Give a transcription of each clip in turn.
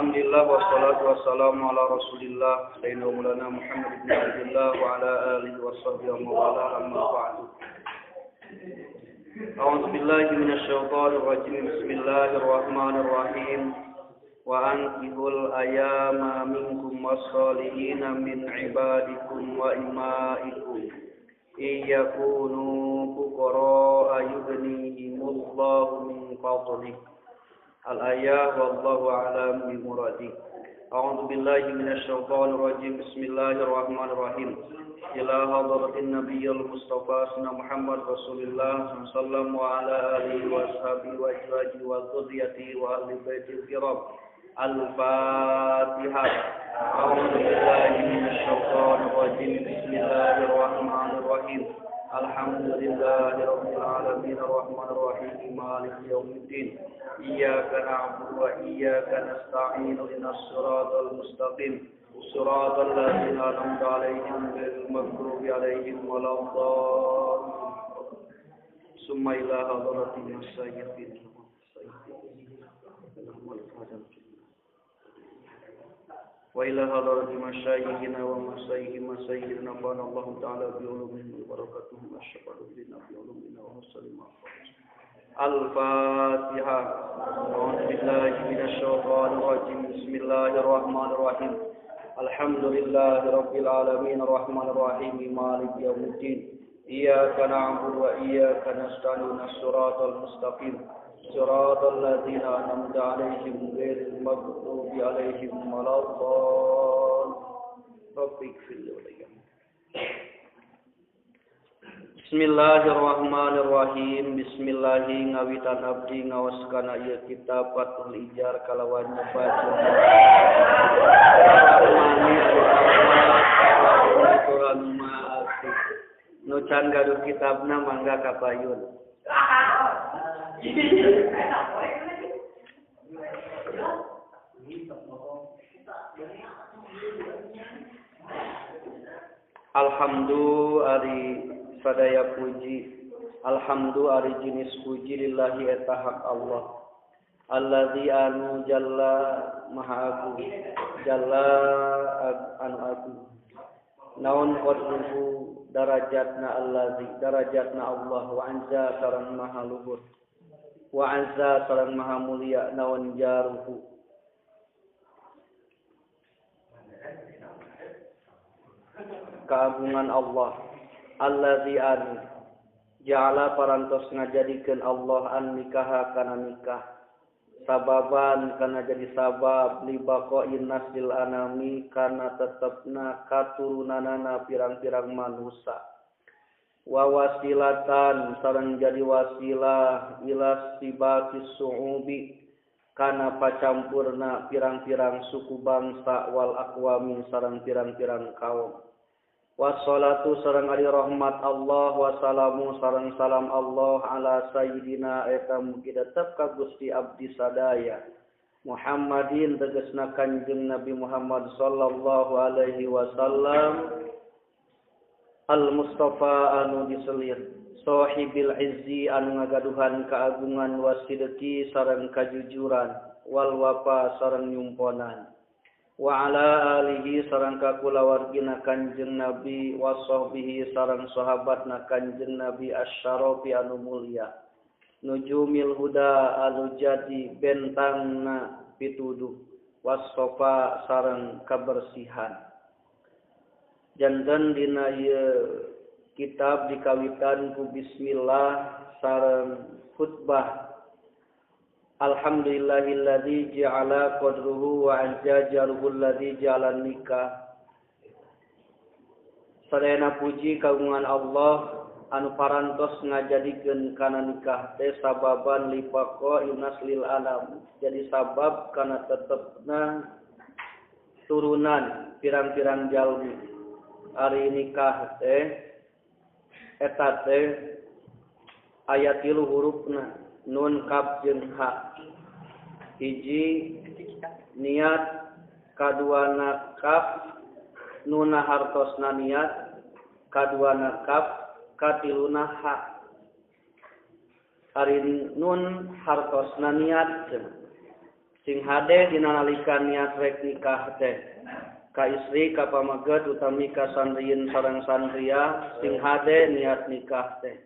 Alhamdulillah wassalatu wassalamu ala Rasulillah sayyidina Maulana Muhammad ibn Abdullah wa ala alihi washabbihi wa mawala amma ba'du. A'udzu billahi minasyaitonir rajim. Bismillahirrahmanirrahim. Wa ankihul ayama minkum wassalihina min ibadikum wa imaikum. Iyakunu fuqara yughnihimullahu min fadlihi. Al-ayah wallahu a'lam bi muradi. A'udzu billahi minasyaitonir rajim. Bismillahirrahmanirrahim. Ila hadratin nabiyil mustafa sayyidina Muhammad rasulillah sallallahu alaihi wasallam wa ala alihi wa ashabihi wa azwajihi wa dzurriyyatihi wa ahli baitil kiram. Al-Fatihah. A'udzu billahi minasyaitonir rajim. Bismillahirrahmanirrahim. Alhamdulillahi rabbil alamin arrahmanir rahim maliki yaumiddin. Iyyaka na'budu wa iyyaka nasta'in ihdinas siratal mustaqim siratal ladzina an'amta 'alaihim ghairil maghdubi 'alaihim waladdallin. Summa ila hadratin sayyidina wa ila hadrati masyayikhina wa masayyihi masayyidina bana Allah ta'ala bi ulumihim wa barakatuhum asyhadu bina bi ulumina wa sallim. Al-Fatihah. A'udzu billahi minasyaitonir rajim. Bismillahirrahmanirrahim. Alhamdulillahi rabbil alamin arrahmanir rahim maliki yaumiddin. Iyyaka na'budu wa iyyaka nasta'in ihdinas siratal mustaqim. Siratal ladzina an'amta 'alaihim ghairil maghdubi 'alaihim waladdallin. Rabbighfir li wa lahum. Bismillahirrahmanirrahim. Bismillahi ngawitan abdi ngaos kana ieu kitab Fathul Ijar kalawan nyebat nu can gaduh kitabna mangga kapayun. Alhamdulillah ari sadaya puji. Alhamdulillah ari jenis puji lillahi eta hak Allah. Allazi anu jalla maha agung. Jalla anu agung. Naon qadruhu darajatna allazi darajatna Allah wa anza sareng maha luhur. Wa azza sareng maha mulia naon jaruhu. Keagungan Allah allazi anu ja'ala parantos ngajadikeun Allah an nikaha kana nikah sababan kana jadi sabab li baqa'in nasil anami kana tetepna katurunanana pirang-pirang manusa wa wasilatan sareng jadi wasilah ila sibaqis su'ubi kana pacampurna pirang-pirang suku bangsa wal aqwami sareng pirang-pirang kaum. Wassalatu sareng ari rahmat Allah wassalamu sareng salam Allah ala sayyidina eta mugi tetep ka Gusti abdi sadaya Muhammadin tegasna Kanjeng Nabi Muhammad sallallahu alaihi wasallam al Mustafa anu diselir sahibil izzi anu ngagaduhan keagungan wasidqi sareng kajujuran wal wafa sareng nyumponan wa ala alihi sareng kakulawargina Kanjeng Nabi wa sahbihi sareng sahabatna Kanjeng Nabi asyarafi anu mulia nujumil huda anu jadi bentangna pituduh wassofa sareng kabersihan. Janten dina ieu kitab dikawitan ku bismillah sareng khutbah. Alhamdulillahilladzi ja'ala qadruhu wa azza jaruhu alladzi ja'ala nikah. Sadayana puji kagungan Allah anu parantos ngajadikeun kana nikah teh sababan li baqa'i naslil alam. Jadi sabab kana tetepna turunan pirang-pirang jalmi. Ari nikah teh eta teh aya tilu hurufna nun kaf jeung ha. Hiji niat, kaduana kaf, nuna hartosna niat, kaduana kaf, katiluna ha. Ari nun hartosna niat. Sing hade dina nalika niat rek nikah teh. Ka istri ka pameget utami ka santriin sareng santriah sing hade niat nikah teh.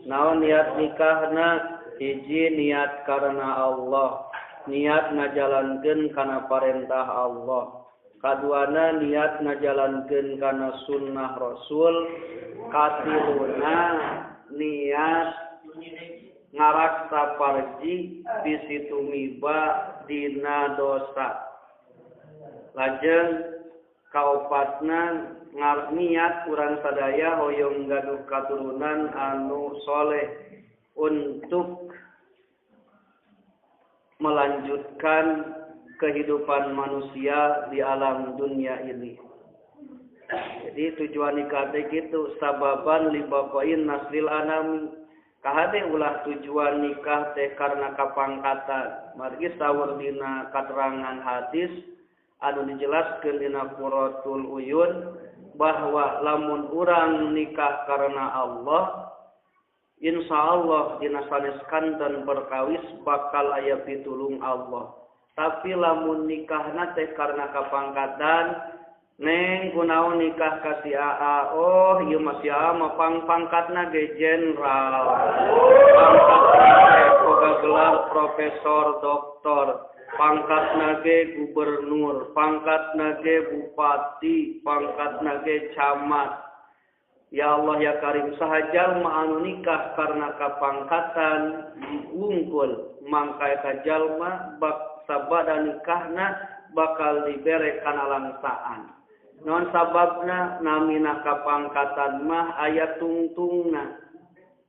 Naon niat nikahna? Hiji niat karena Allah, niat ngajalankeun kana parentah Allah. Kaduana niat ngajalankeun kana sunnah Rasul. Katiluna niat ngaraksa parji bisi tumiba dina dosa. Lajeng kaopatna niat urang sadaya hoyong gaduh katurunan anu soleh untuk melanjutkan kehidupan manusia di alam dunia ini. Jadi tujuan nikah teh kitu sababan libaqain naslil anami. Kahade ulah tujuan nikah teh karena kapangkatan. Margi saur dina katerangan hadis anu dijelaskeun dina Quratul Uyun bahwa lamun urang nikah karena Allah, insya Allah dina sanes kanten perkawis bakal aya pitulung Allah. Tapi lamun nikahna teh karena kapangkatan, neng kunaon nikah ka si AA, oh ieu mah si AA mah pangpangkatna ge jenderal, pangkatna ge boga gelar profesor doktor, pangkatna ge gubernur, pangkatna ge bupati, pangkatna ge camat. Ya Allah ya Karim, saha jalma anu nikah karena kapangkatan wungkul, mangka eta jalma bak sabada nikahna bakal dibere kana langsaan. Non sababna namina kapangkatan mah aya tungtungna,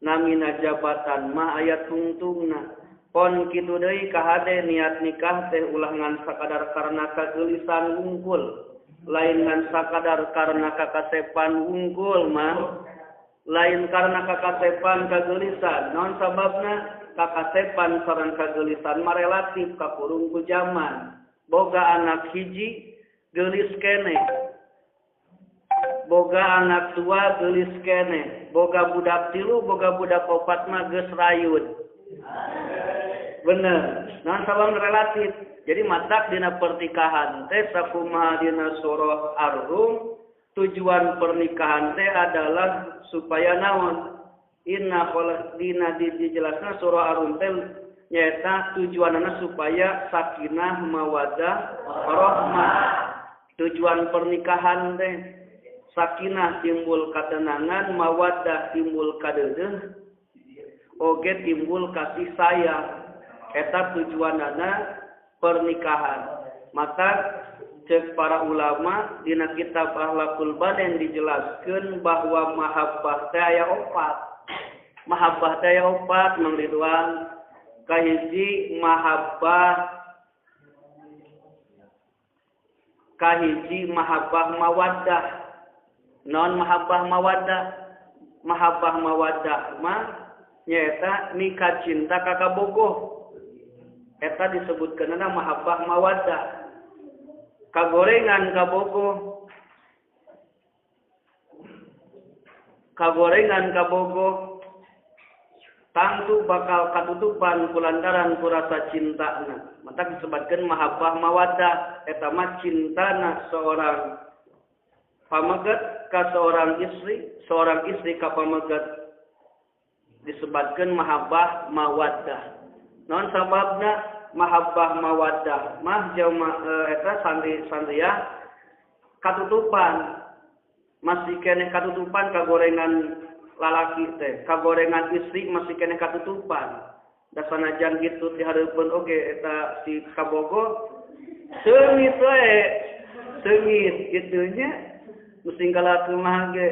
namina jabatan mah aya tungtungna. Pon kitu deui kahade niat nikah teh ulah ngan sakadar karena kageulisan wungkul, lain ngan sakadar karena kakasepan wungkul mah, lain karena kakasepan kageulisan. Non sababna kakasepan sareng kageulisan mah relatif kakurung ku jaman. Boga anak hiji geulis keneh, boga anak dua geulis keneh, boga budak tilu, boga budak opat mah geus rayun. Bener, non sabab relatif. Jadi matak dina pernikahan teh sakumaha dina surah Ar-Rum, tujuan pernikahan teh adalah supaya naon? Inna khalaq dina dijelasna surah Ar-Rum teh nyaeta tujuanana supaya sakinah mawaddah warahmah. Tujuan pernikahan teh sakinah timbul katenangan, mawaddah timbul kadeudeuh, oge timbul kasih sayang. Eta tujuanana pernikahan. Maka cek para ulama dina kitab Akhlaqul Badan dijelaskeun bahwa mahabbah teh aya opat. Mahabbah teh aya opat Mang Ridwan. Kahiji mahabbah, kahiji mahabbah mawaddah. Non mahabbah mawaddah? Mahabbah mawaddah mah nyaeta nikah cinta ka kabogoh. Eta disebutkeunana mahabbah mawaddah. Kagorengan kabogoh, kagorengan kabogoh tangtu bakal katutupan kulantaran kurasa cintana. Maka disebutkeun mahabbah mawaddah. Eta mah cintana seorang pameget ka seorang istri, seorang istri ka pameget, disebutkeun mahabbah mawaddah. Non sababna mahabbah mawaddah mah jalma eta santri-santriah katutupan, masih keneh katutupan kagorengan lalaki teh, kagorengan istri masih keneh katutupan. Da sanajan kitu di hareupeun oge eta si kabogo seungit we, seungit kitu nya mesti kalah kumaha ge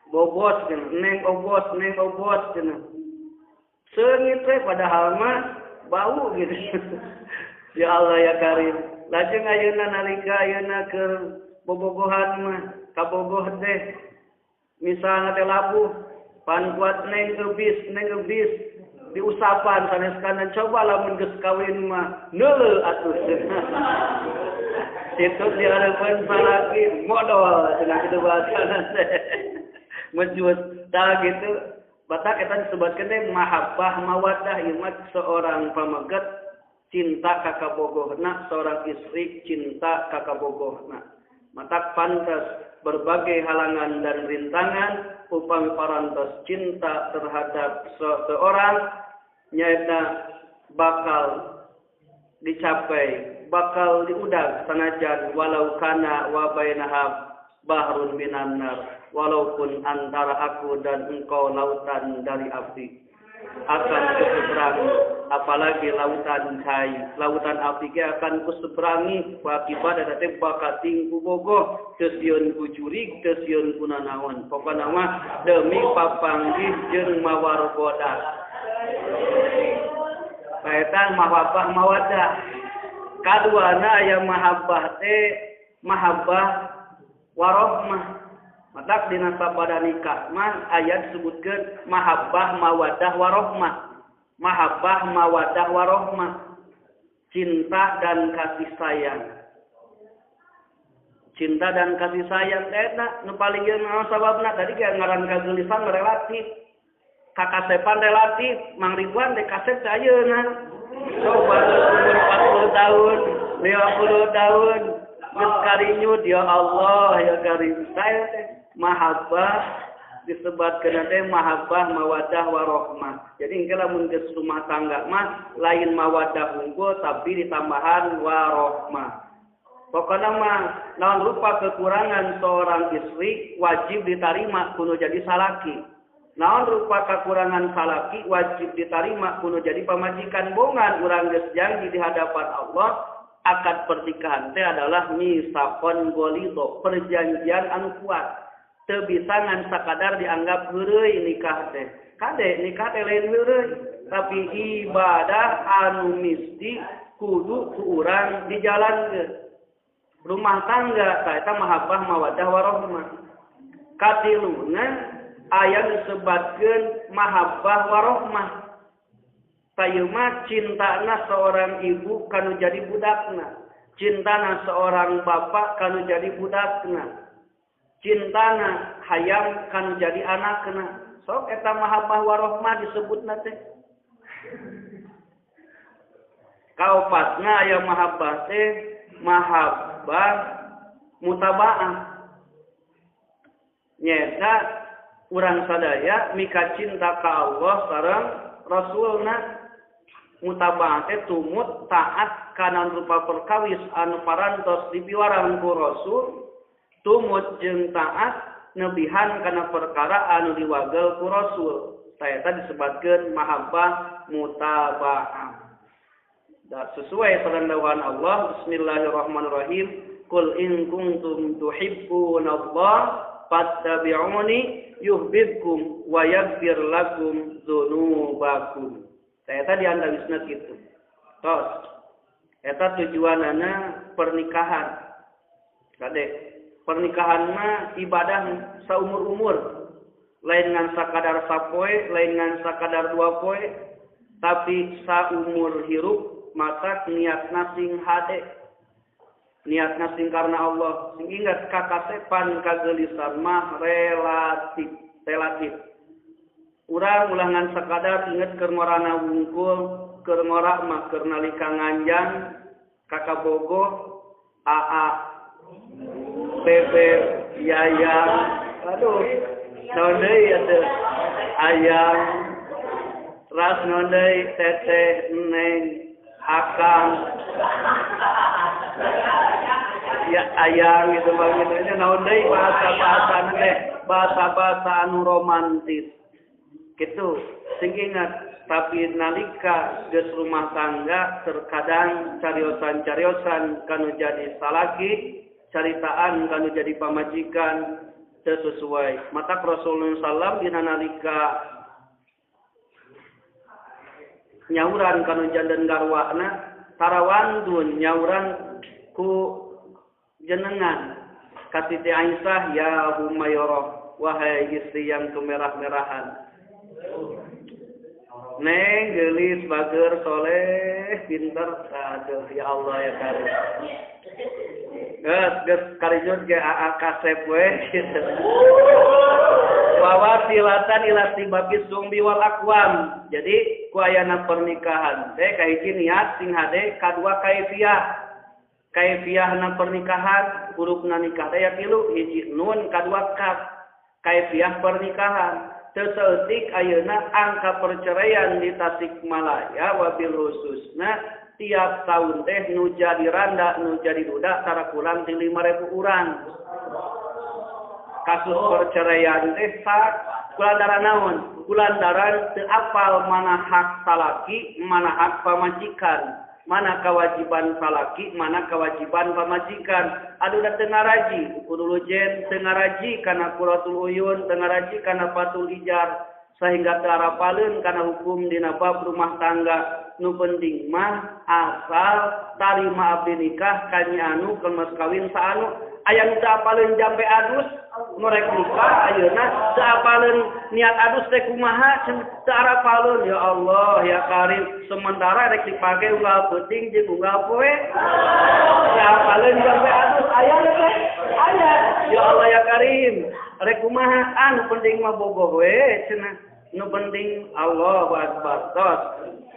bobos cenah, neng obos, neng obos cenah. Seungit we padahal mah bau gitu. Ya Allah ya Karim. Lajeng ayeuna nalika ayeuna keur bobogohan mah kabogoh teh misalna teh labuh pan kuat neng gebis diusapan sanes kana, coba lamun geus kawin mah neuleuh atuh. Situ di hareupeun salaki modol cenah kitu bahasana teh. Mejus tah gitu. Batak eta disebutkeun teh mahabbah mawaddah, ieu mah seorang pameget Cinta ka kabogohna seorang istri cinta ka kabogohna. Matak pantas berbagai halangan dan rintangan upami parantos cinta terhadap seseorang nyaeta bakal dicapai, bakal diudag sanajan walau kana wa bainaha bahrun minan nar, walaupun antara aku dan engkau lautan dari api akan kuseberangi, apalagi lautan cai, lautan api ge akan kuseberangi, akibat eta teh bakating ku bogoh, teu sieun ku jurig, teu sieun ku nanaon. Pokona mah demi papanggih jeung mawar bodas. Eta mahabbah mawaddah. Kaduana aya mahabbah teh mahabbah warohmah. Matak dina sabada nikah mah aya disebutkeun mahabbah mawaddah warohmah. Mahabbah mawaddah warohmah. Cinta dan kasih sayang. Cinta dan kasih sayang eta nu paling ieu naon sababna tadi ge ngaran kageulisan relatif. Kakasepan relatif, Mang Ridwan teh kasep teh ayeuna. Coba umur 40 tahun, 50 tahun geus karinyut ya Allah ya Karim. Saya teh mahabbah disebatkeun teh mahabbah mawaddah warohmah. Jadi engke lamun geus rumah tangga mah lain mawaddah unggul tapi ditambahan warohmah. Pokona mah naon rupa kekurangan seorang istri wajib diterima kudu jadi salaki. Naon rupa kekurangan salaki wajib diterima kudu jadi pamajikan bongan urang geus janji di hadapan Allah. Akad pernikahan teh adalah misakon golido, perjanjian anu kuat. Teu bisa ngan sakadar dianggap heureuy nikah teh. Kade nikah teh lain heureuy, tapi ibadah anu misti kudu ku urang dijalankeun. Rumah tangga ta eta mahabbah mawaddah warohmah. Katiluna aya disebatkeun mahabbah warohmah. Tayuma cintana seorang ibu kanu jadi budakna, cintana seorang bapak kanu jadi budakna, cintana hayam kanu jadi anakna. Sok eta mahabbah warohmah disebutna teh. Kaopatna aya mahabbah teh mahabbah mutabaah. Nyaeta urang sadaya mika cinta ka Allah sareng Rasulna. Mutabaah teh tumut taat kana rupa perkawis anu parantos dipiwarang ku Rasul, tumut jeung taat nebihan kana perkara anu diwagel ku Rasul. Saeta disebutkeun mahabbah mutabaah. Da sesuai sareng dawuhan Allah, bismillahirrahmanirrahim, qul in kuntum tuhibbunallaha fattabi'uni yuhibbukum wa yaghfir lakum dzunubakum. Eta diantawisna kitu. Tos. Eta tujuanana pernikahan. Kade, pernikahan mah ibadah saumur-umur. Lain ngan sakadar sapoe, lain ngan sakadar dua poe, tapi saumur hirup mata niatna sing hade. Niatna sing karena Allah. Sing ingat kakasepan kagelisan mah relatif, relatif. Urang ulah ngan sakadar inget keur ngorana wungkul, keur ngora mah keur nalika nganjang, kakabogoh, aa, bebe, yayang, aduh, naon deui atuh, ayang, ras naon deui, teteh, neng, akang, ya ayang gitu bang gitu, naon deui bahasa-bahasa teh, bahasa-bahasa anu romantis. Gitu, sing ingat, tapi nalika geus rumah tangga terkadang cariosan-cariosan kanu jadi salaki, caritaan kanu jadi pamajikan teu sesuai. Mata Rasulullah sallam dina nalika nyauran kanu janten garwana, tarawandun nyauran ku jenengan. Ka Siti Aisyah, ya Humairah, wahai istri yang kemerah-merahan. Neng geulis bager soleh pinter, aduh ya Allah ya Karim. Geus geus karijut ge aa kasep we. Wawati Wasilatan ila tibaki sumbi wal aqwam. Jadi ku ayana pernikahan teh kahiji niat sing hade, kadua kaifiah. Kaifiahna pernikahan hurufna nikah teh ya tilu, hiji nun, kadua kaf. Kaifiah pernikahan teu saeutik ayeuna angka perceraian di Tasikmalaya wabil khususna tiap tahun teh nu jadi randa nu jadi duda tara kurang ti 5.000 urang. Kasus perceraian teh sak kulantaran naon? Kulantaran teu apal mana hak salaki, mana hak pamajikan, mana kewajiban salaki, mana kewajiban pamajikan. Aduh da teu ngaraji, kudu lujen teu ngaraji kana Quratul Uyun, teu ngaraji kana Fatul Ijar, sehingga teu arapaleun kana hukum dina bab rumah tangga. Nu penting mah asal tarima abdi nikah ka nyi anu kemas kawin saanu. Aya nu teu apaleun jampe adus, nu rek nikah ayeuna teu apaleun niat adus teh kumaha, teu arapaleun. Ya Allah ya Karim, sementara rek dipake unggal peuting jeung unggal poe teu apaleun jampe adus aya teh aya. Ya Allah ya Karim, rek kumaha, ah nu penting mah bogoh we cenah, nu penting Allahu Akbar. Tos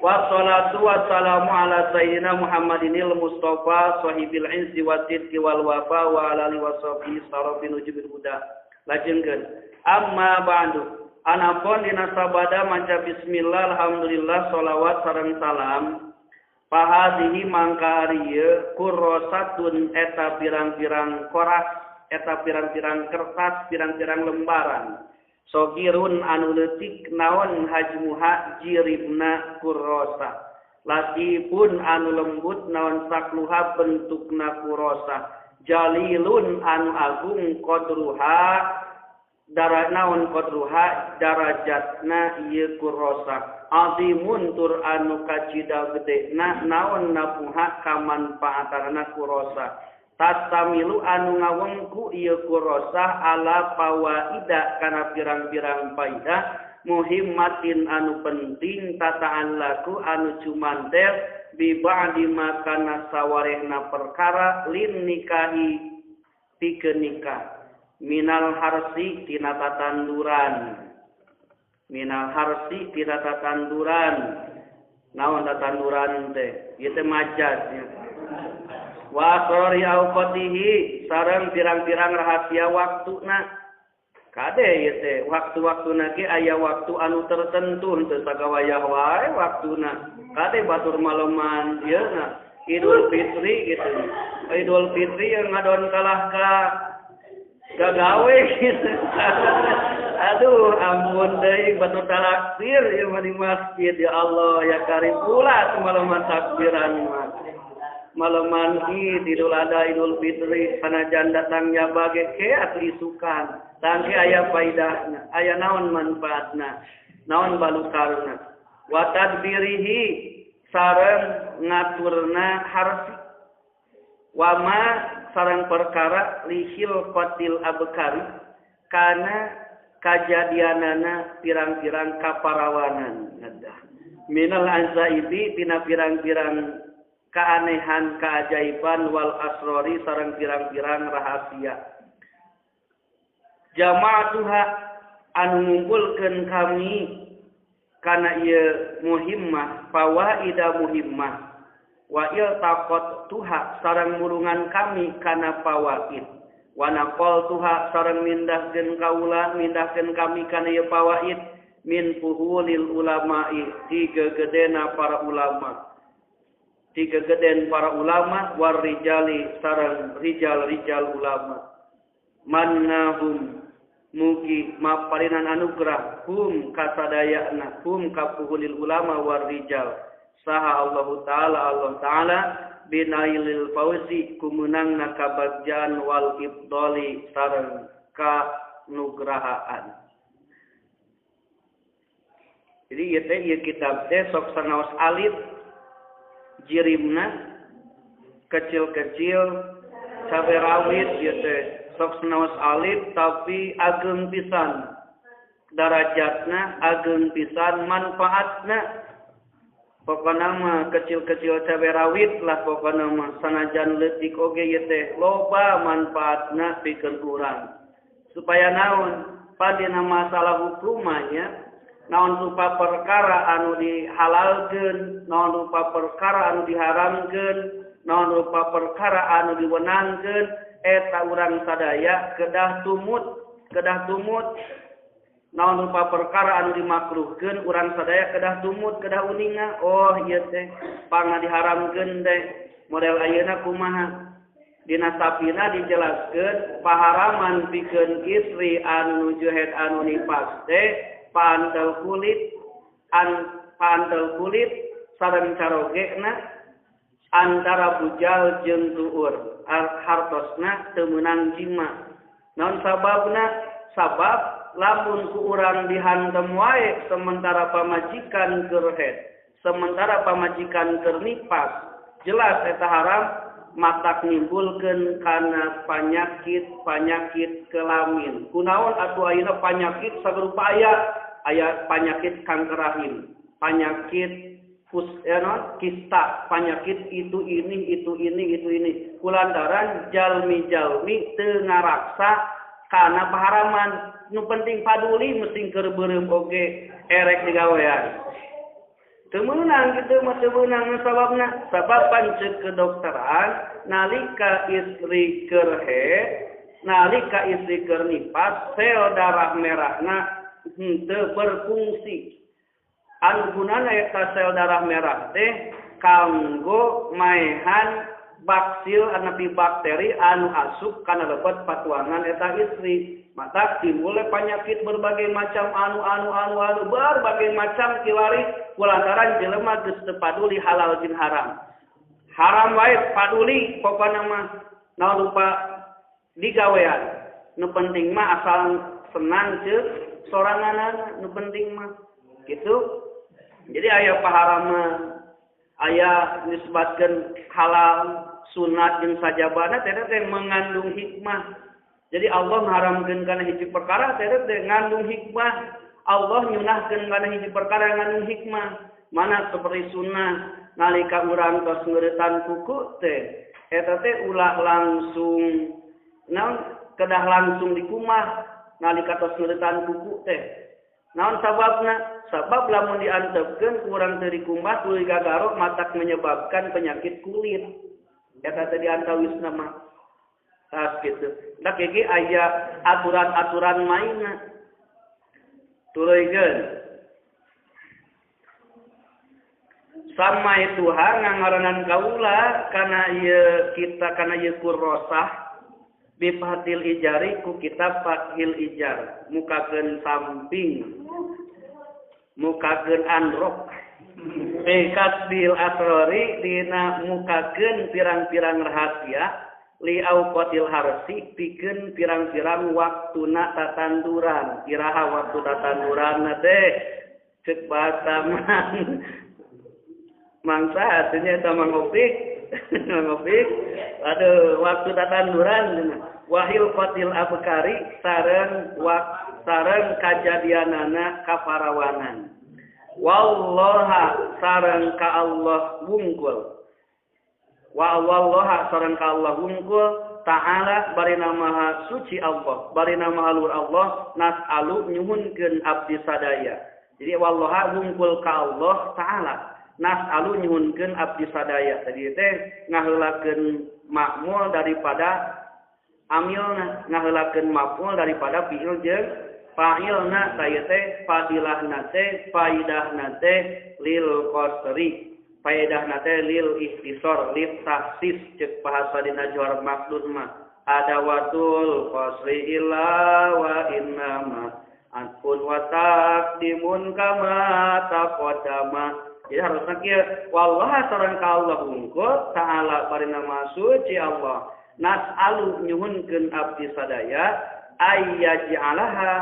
wassalatu wassalamu ala sayyidina Muhammadinil Mustafa sahibil izzi wa sidqi wal wafa wa ala alihi washabihi sarafin nujubil huda. Lajengkeun amma ba'du, anapun dina sabada maca bismillah alhamdulillah sholawat sareng salam, pahadihi mangka ari ieu kurrosatun eta pirang-pirang koras, eta pirang-pirang kertas, pirang-pirang lembaran. Sogirun anu leutik naon hajmuha jiribna kurrosa, latipun anu lembut naon sakluha bentukna kurrosa, jalilun anu agung qadruha dara naon qadruha darajatna ieu kurrosa, azimun tur anu kacida gedena naon napuha kamanfaatanana kurrosa. Tasamilu anu ngawengku ieu kurosah ala fawaida kana pirang-pirang faidah muhimmatin anu penting tataan laku anu cumantel bi ba'di ma kana sawarehna perkara lin nikahi pikeun nikah minal harsi tina tatanduran, minal harsi tina tatanduran. Naon tatanduran teh ieu teh majaz nya. Wa asrori awqatihi sareng pirang-pirang rahasia waktuna. Kade ieu teh waktu-waktuna ge aya waktu anu tertentu henteu sagawayah wae waktuna. Kade batur maleman ieu na Idul Fitri gitu. Idul Fitri yang ngadon kalah ka gagawe gitu. Aduh ampun deui batur takbir ieu mah di masjid. Ya Allah ya Karim, ulah maleman takbiran mah. Maleman Id, Idul Adha, Idul Fitri, sanajan datangnya bage ke atuh isukan. Tangke aya faidahna, aya naon manfaatna, naon balukarna. Wa tadbirihi sareng ngaturna harsi. Wa ma sareng perkara lihil qatil abkari kana kajadianana pirang-pirang kaparawanan. Minal azaibi tina pirang-pirang keanehan, keajaiban, wal asrori sareng pirang-pirang rahasia. Jama'atuha anu ngumpulkeun kami kana ieu muhimmah, fawaida muhimmah. Wa iltaqat tuha sareng mulungan kami kana fawaid. Wa naqal tuha sareng mindahkeun kaula, mindahkeun kami kana ieu fawaid min fuhulil ulama'i, tigegedena para ulama. Tiga geden para ulama war rijali sareng rijal-rijal ulama. Mannahum mugi maparinan anugerah hum kasadayana hum kapuhulil ulama war rijal. Saha Allah Ta'ala Allah Ta'ala binailil fauzi kumenangna kabagjaan wal ibdali sareng kanugrahaan. Jadi ieu teh ieu kitab teh sok sanaos alit jirimna kecil-kecil cabe rawit ieu teh sok sanaos alit tapi ageng pisan darajatna, ageng pisan manfaatna. Pokona mah kecil-kecil cabe rawit lah pokona mah sanajan leutik oge ieu teh loba manfaatna pikeun urang. Supaya naon? Padina masalah hukumanya naon rupa perkara anu dihalalkeun, naon rupa perkara anu diharamkeun, naon rupa perkara anu diwenangkeun, eta urang sadaya kedah tumut, kedah tumut. Naon rupa perkara anu dimakruhkeun urang sadaya kedah tumut, kedah uninga. Oh ieu teh pangna diharamkeun teh model ayeuna kumaha? Dina sapina dijelaskeun paharaman pikeun istri anu nuju haid anu nifas teh pantel kulit an pantel kulit sareng carogena antara bujal jeung tuur hartosna teu meunang jima. Naon sababna? Sabab lamun ku urang dihantem wae sementara pamajikan keur haid, sementara pamajikan keur nifas, jelas eta haram matak nimbulkeun kana penyakit-penyakit kelamin. Kunaon atuh ayeuna penyakit sarupa aya, aya penyakit kanker rahim, penyakit kista, penyakit itu ini itu ini itu ini. Kulantaran jalmi-jalmi teu ngaraksa kana paharaman. Nu penting paduli mesti keur beureum oge erek digawean. Teu meunang kitu mah, teu meunang sababna. Sabab pancet kedokteran nalika istri keur haid, nalika istri keur nifas, sel darah merahna henteu berfungsi. Anu gunana eta sel darah merah teh kanggo maehan baksil anapi bakteri anu asup kana lebet patuangan eta istri. Maka timbul penyakit berbagai macam anu anu anu anu berbagai macam kilari kulantaran jelema geus teu paduli halal jeung haram. Haram wae paduli pokona mah naon rupa digawean. Nu penting mah asal senang ceuk soranganana nu penting mah. Gitu. Jadi aya paharaman, aya nisbatkeun halal sunat jeung sajabana teh teh mengandung hikmah. Jadi Allah mengharamkeun kana hiji perkara teh teh ngandung hikmah. Allah nyunahkeun kana hiji perkara ngandung hikmah. Mana seperti sunnah nalika urang tos ngeuretan kuku teh eta teh ulah langsung naon kedah langsung dikumah nalika tos ngeuretan kuku teh. Naon sababna? Sabab lamun diantepkeun kurang teu dikumbah tuluy gagaro matak menyebabkan penyakit kulit. Eta teh diantawisna mah. Tas kitu. Da ge aya aturan-aturan maina. Tuluykeun. Sama Tuhan ngangaranan kaula kana ieu kita kana ieu kurosah bi fathil ijari ku kitab Fathil Ijar mukakeun samping mukakeun androk bi kasbil asrori dina mukakeun pirang-pirang rahasia li auqatil harsi pikeun pirang-pirang waktuna tatanduran. Iraha waktu tatanduran teh ceuk bahasa mang mangsa artinya eta Mang Opik. Mang Opik aduh waktu tatanduran wahil qatil abkari sareng sareng kajadianana kaparawanan. Wallaha sareng ka Allah wungkul. Wa wallaha sareng ka Allah wungkul ta'ala barina maha suci Allah, barina maha luhur Allah nas'alu nyuhunkeun abdi sadaya. Jadi wallaha wungkul ka Allah ta'ala nas'alu nyuhunkeun abdi sadaya. Jadi teh ngaheulakeun makmul daripada amilna, ngaheulakeun maf'ul daripada fi'il jeung fa'ilna. Tah teh fadilahna teh faidahna teh lil qasri, faidahna teh lil ikhtisar, lit tahsis ceuk bahasa dina Johar Makdud mah. Adawatul qasri illa wa innama anfun wa taqdimun kama taqaddama. Jadi harusna kieu wallaha sareng ka Allah wungkul ta'ala barina maha suci Allah nas'alu nyuhunkeun abdi sadaya ayyaj'alaha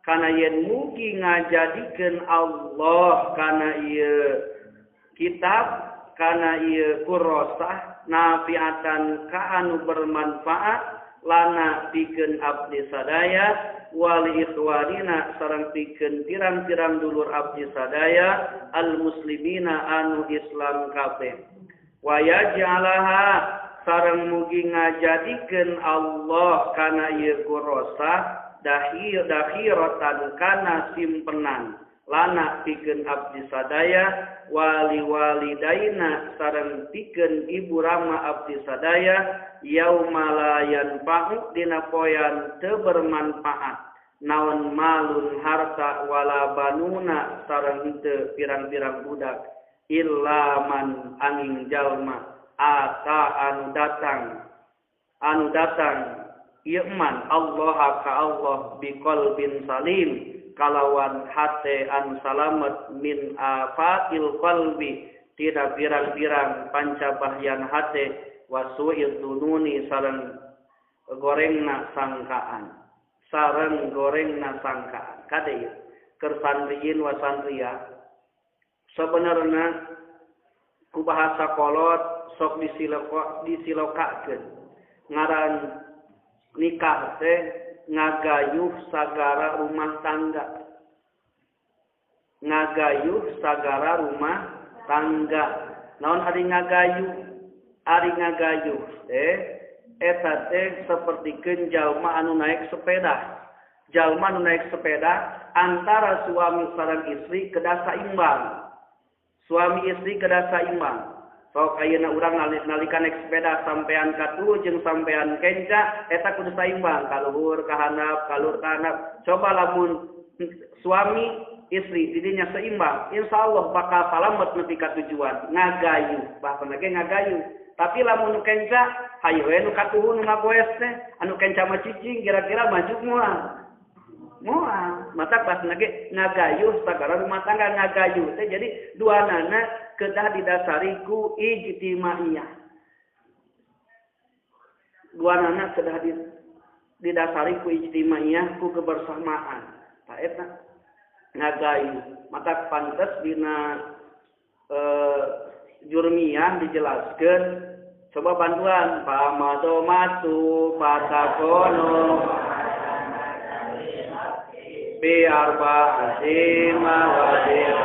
kana yen mugi ngajadikeun Allah kana ieu kitab kana ieu kurosah nafiatan ka anu bermanfaat lana pikeun abdi sadaya wali ikhwanina sareng pikeun pirang-pirang dulur abdi sadaya al muslimina anu Islam kabeh wa yaj'alaha sareng mugi ngajadikeun Allah kana ieu kurosah dakhiratan kana simpenan lana pikeun abdi sadaya wali walidaina sareng pikeun ibu rama abdi sadaya yauma la yanfa'u dina poean teu bermanfaat naon malun harta wala banuna sareng teu pirang-pirang budak illa man angin jalma ata anu datang ieu man Allah ka Allah biqalbin salim kalawan hate anu salamet min afatil qalbi tidak pirang-pirang pancabahyan hate wasu'id dununi sareng gorengna sangkaan kade ieu keur santriin wa santria sebenarna ku bahasa kolot sok disilokakeun ngaran nikah teh ngagayuh sagara rumah tangga. Naon ari ngagayuh teh eta teh sapertikeun jalma anu naik sepeda. Jalma anu naik sepeda antara suami sareng istri kedah saimbang. Sok ayeuna urang nalika naik sepeda sampean katuhu jeung sampean kenca eta kudu saimbang kaluhur ka handap kalur ka handap. Coba lamun suami istri didinya seimbang, insyaallah bakal salamet nepi ka tujuan ngagayuh, bahkan ge ngagayuh. Tapi lamun nu kenca hayu we nu katuhu nu ngagoes teh, anu kenca mah cicing kira-kira maju moal. Moal, mata bahasana ge ngagayuh sagala rumah tangga ngagayuh teh jadi duanana kedah didasari ku ijtimaiyah. Duanana kedah didasari ku ijtimaiyah ku kebersamaan. Tah eta ngagayuh. Mata pantes dina jurmiyah dijelaskeun coba bantuan pamadomatu patakono bi arba'ati mawadir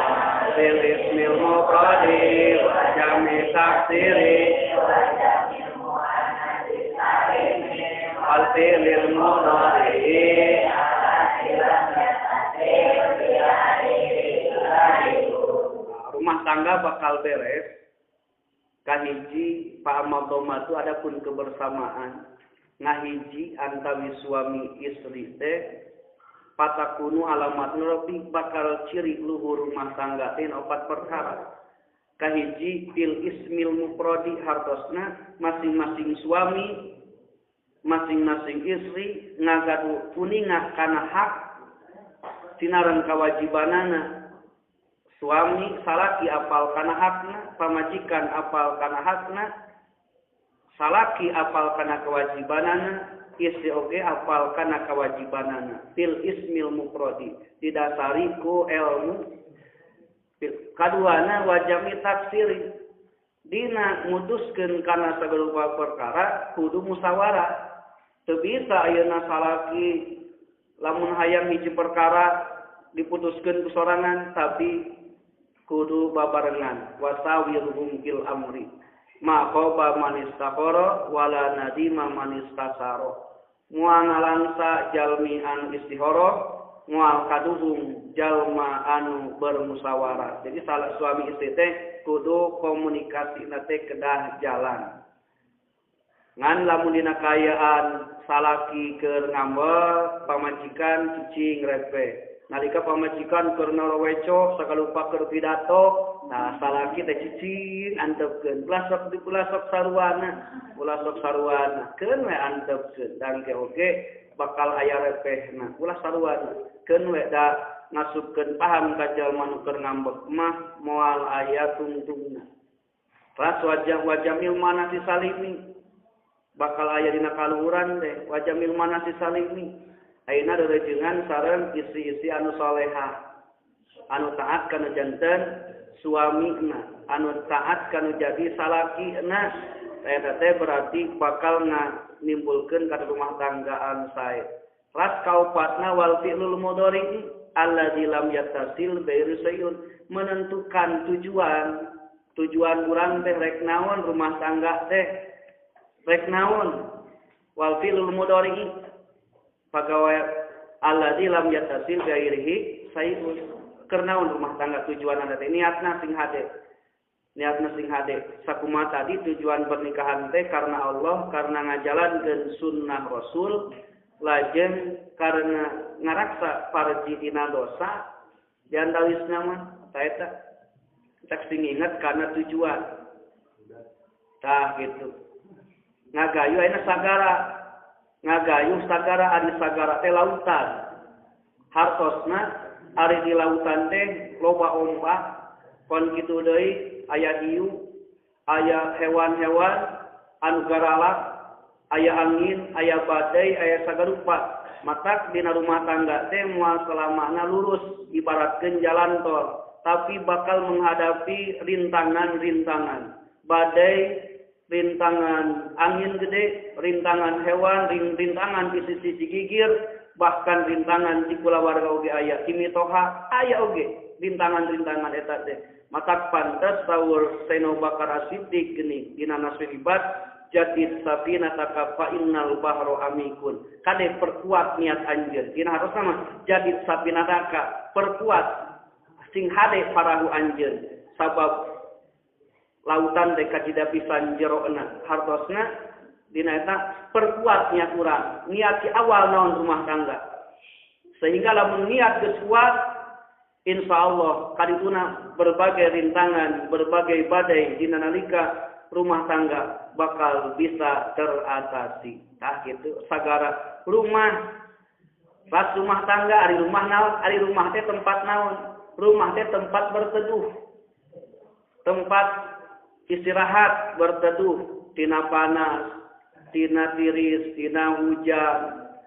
bil ismil mufradi wa jami taksiri wal fi'lil mudhari. Rumah tangga bakal beres kahiji pa'amadoma itu adapun kebersamaan ngahiji antawi suami istri teh patakunu alamat nurabi bakal ciri luhur rumah tangga teh opat perkara. Kahiji fil ismil mufradi hartosna masing-masing suami masing-masing istri ngagaduh kuninga kana hak sinareng kewajibanana. Suami salaki apal kana hakna, pamajikan apal kana hakna, salaki apal kana kewajibanana, istri oge apal kana kewajibanana. Fil ismil mufradi didasari ku ilmu. Kaduana wajami taksiri dina mutuskeun kana sagala perkara kudu musyawarah. Teu bisa ayeuna salaki lamun hayang hiji perkara diputuskeun ku sorangan tapi kudu babarengan wasawirhum fil amri ma khaba man istaqara wala nadima man istasara. Moal ngalangsa jalmi anu istihara, moal kaduhung jalma anu bermusyawarah. Jadi salah suami istri teh kudu komunikasi teh kedah jalan. Ngan lamun dina kaayaan salaki keur ngambek, pamajikan cicing repe. Nalika pamajikan keur naraweco sakalupa keur pidato, nah salaki teh cicing antepkeun. Ulah sok ulah sok saruana. Keun we antepkeun, dangke oge bakal aya repehna. Ulah saruana. Keun we da ngasupkeun paham ka jalma nu keur ngambek mah moal aya tungtungna. Ras wajah wajamil manasi salimi bakal aya dina kaluhuran teh wajamil manasi salimi. Ayeuna rerejengan sareng istri-istri anu salehah, anu taat kana janten suamina, anu taat kana jadi salakina. Eta teh berarti bakal nimbulkeun ka rumah tangga anu sae. Ras kaopatna wal fi'lul mudhari alladzi lam yattasil bi syai'un, menentukan tujuan. Tujuan urang teh rek naon, rumah tangga teh rek naon. Wal fi'lul mudhari pagawe Alladzi lam yattasil ghairihi sayun. Keur naon rumah tangga tujuanna teh niatna sing hade. Niatna sing hade. Sakumaha tadi tujuan pernikahan teh karena Allah, karena ngajalankeun sunnah Rasul, lajeng karena ngaraksa parji dina dosa diantawisna mah ta eta. Tak sing inget karena tujuan. Tah gitu. Ngagayu ayeuna sagara. Ngagayuh sagara ari sagara teh lautan. Hartosna ari di lautan teh loba ombak, kon kitu deui aya hiu, aya hewan-hewan anu garalak, aya angin, aya badai, aya sagarupa. Matak dina rumah tangga teh moal salamana lurus ibaratkeun jalan tol, tapi bakal menghadapi rintangan-rintangan, badai, rintangan angin gede, rintangan hewan, rintangan di sisi gigir, bahkan rintangan di kulawarga oge aya, kimitoha aya oge, rintangan-rintangan eta teh. Matak pantes saur Sayyidina Bakar As-Siddiq geuning dina nasihat jadid safina takafa innal bahro amikun. Kade perkuat niat anjeun. Dina hartos mah jadid safina taka perkuat sing hade parahu anjeun. Sabab lautan teh kacida pisan jerona. Hartosna dina eta perkuat niat urang. Niat di awal naon rumah tangga. Sehingga lamun niat geus kuat, insya Allah kadituna berbagai rintangan, berbagai badai dina nalika rumah tangga bakal bisa teratasi. Tah gitu sagara rumah ras rumah tangga ari rumah naon, ari rumah teh tempat naon? Rumah teh tempat berteduh. Tempat istirahat berteduh tina panas, tina tiris, tina hujan.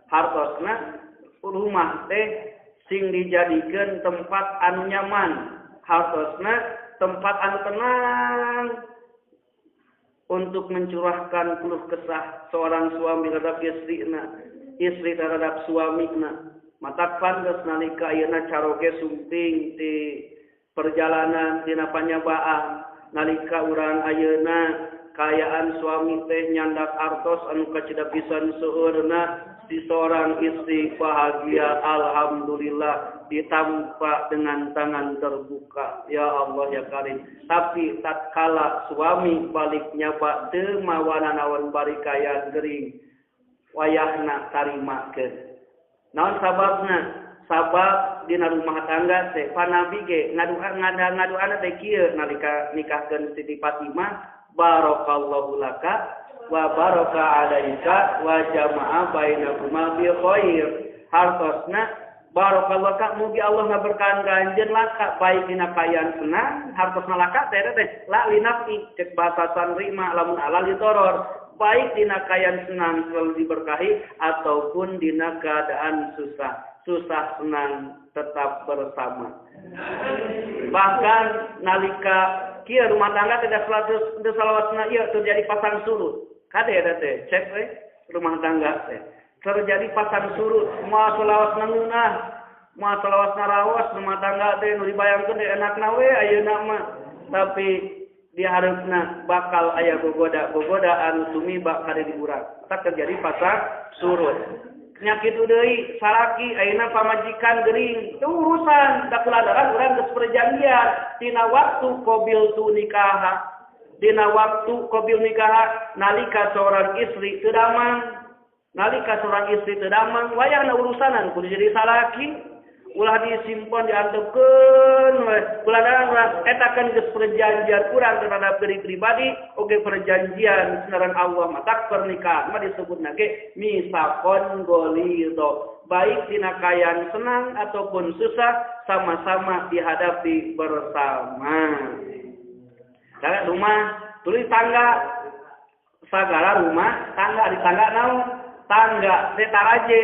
Hartosna rumah teh sing dijadikeun tempat anu nyaman, hartosna tempat anu tenang untuk mencurahkan keluh kesah seorang suami terhadap istrina, istri terhadap suamina. Matak pantes nalika ayeuna caroge sumping di perjalanan dina panyabaan, nalika urang ayeuna kaayaan suami teh nyandak artos anu kacida pisan seueurna, si seorang istri bahagia alhamdulillah ditampa dengan tangan terbuka ya Allah ya Karim. Tapi tatkala suami balik nyaba teu mawana naon bari kaya gering wayahna tarimakeun. Naon sababna? Sabab dina rumah tangga teh panabi ge ngaduana teh kieu nalika nikahkeun Siti Fatimah, barakallahu laka wa baraka alaika wa jama'a bainakuma bi khair. Hartosna barakallahu ka mugi Allah ngaberkahan ka anjeun laka baik dina kaayaan senang, hartosna laka teh teh la linafi cek bahasa santri mah lamun alal ditoror, baik dina kaayaan senang selalu diberkahi ataupun dina keadaan susah, susah senang tetap bersama. Bahkan nalika kieu rumah tangga tidak selalu salawatna ieu terjadi pasang surut. Kade eta teh, cek we rumah tangga teh. Terjadi pasang surut, moal salawatna ngeunah, moal salawatna raos rumah tangga teh nu dibayangkeun teh enakna we ayeuna mah. Tapi di hareupna bakal aya gogoda-gogoda anu tumiba ka diri urang. Tak terjadi pasang surut. Penyakit deui salaki ayeuna pamajikan gering, itu urusan da kuladaran urang geus perjanjian tina waktu qabil tu nikah, dina waktu qabil nikah nalika seorang istri teu damang, nalika seorang istri teu damang wayahna urusanan kudu jadi salaki, ulah disimpan diantepkeun we kuladaran urang eta kan geus perjanjian urang terhadap diri pribadi oge perjanjian sareng Allah. Matak pernikahan mah disebutna ge misakon golido, baik dina kaayaan senang ataupun susah sama-sama dihadapi bersama. Cara rumah tulis tangga sagala rumah tangga di tangga naon, tangga teh taraje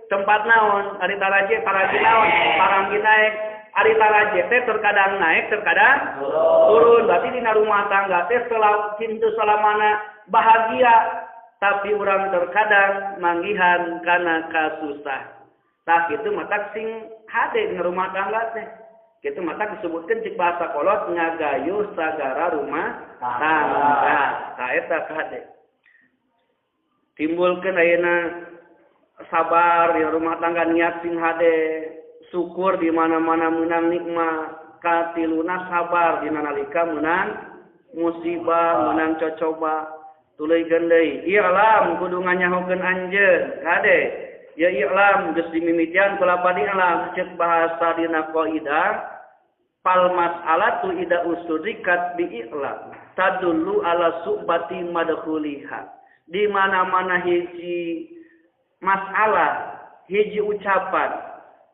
tempat naon, ari taraje taraje naon, paranggi naik, ari taraje teh terkadang naik terkadang turun. Berarti dina rumah tangga teh cintu salamana bahagia, tapi urang terkadang manggihan kana kasusah. Tah kitu matak sing hade dina rumah tangga teh. Kitu matak disebutkeun cek bahasa kolot ngagayuh sagara rumah tangga. Tah eta hade. Timbulkeun ayeuna Sabar di rumah tangga niat sing hade, syukur di mana-mana menang nikmat, katiluna sabar dina nalika menang musibah, menang cocoba. Tuluy deui, i'lam kudu nganyahokeun anjeun, kade. Ya i'lam geus dimimitian kulapan i'lam ceuk bahasa dina qaidah fal mas'alatu ida usudrikat bi i'lam tadullu ala su'bati madkhuliha. Di mana-mana hiji masalah, hiji ucapan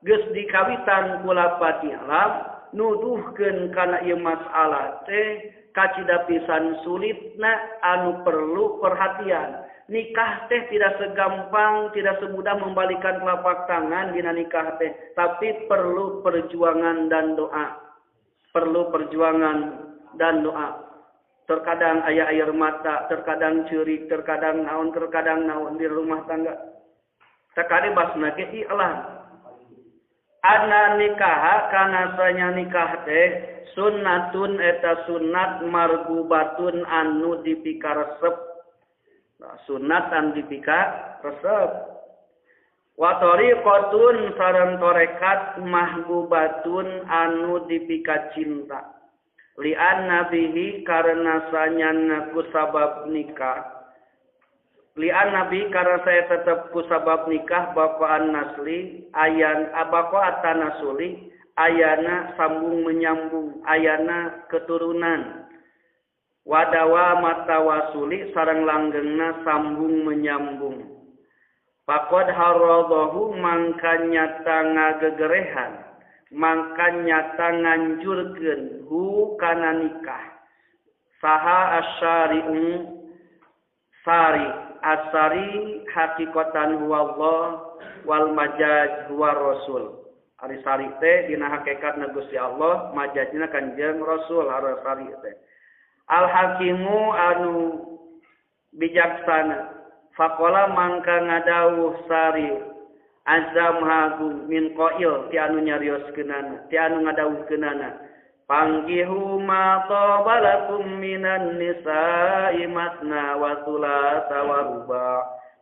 geus dikawitan kulapan i'lam nuduhkeun kana ieu masalah teh kacida pisan sulitna anu perlu perhatian. Nikah teh tidak segampang, tidak semudah membalikan telapak tangan dina nikah teh, tapi perlu perjuangan dan doa. Perlu perjuangan dan doa. Terkadang aya air mata, terkadang ceurik, terkadang naon di rumah tangga. Sakali basna ge i'lam. Anna nikah kana sanya nikah teh sunnatun eta sunnat margubatun anu dipikaresep. Nah, sunat anu dipikaresep. Wa tariqatun sareng tarekat mahbubatun anu dipikacinta. Li'anna bihi karena sanyana kusabab nikah. Li'anna bihi karena saya tetap kusabab nikah baqaan nasli ayan abaqo atanasuli ayana sambung menyambung ayana keturunan. Wadawa matawasuli sareng langgengna sambung menyambung. Faqad haradahu mangka nyata ngagegerehan, mangka nyata nganjurkeun hu kana nikah. Saha asyari'u sari asari hakikatan huwallah wal majaz huwa rasul. Ari sari teh dina hakikatna Gusti Allah, majazna Kanjeng Rasul ari sari teh. Al hakimu anu bijaksana. Faqala mangka ngadawuh sari azam hagu min qail ti anu nyarioskeunana, ti anu ngadawuhkeunana. Panggihu ma tabalakum minan nisa'i matna wa thulatha wa ruba.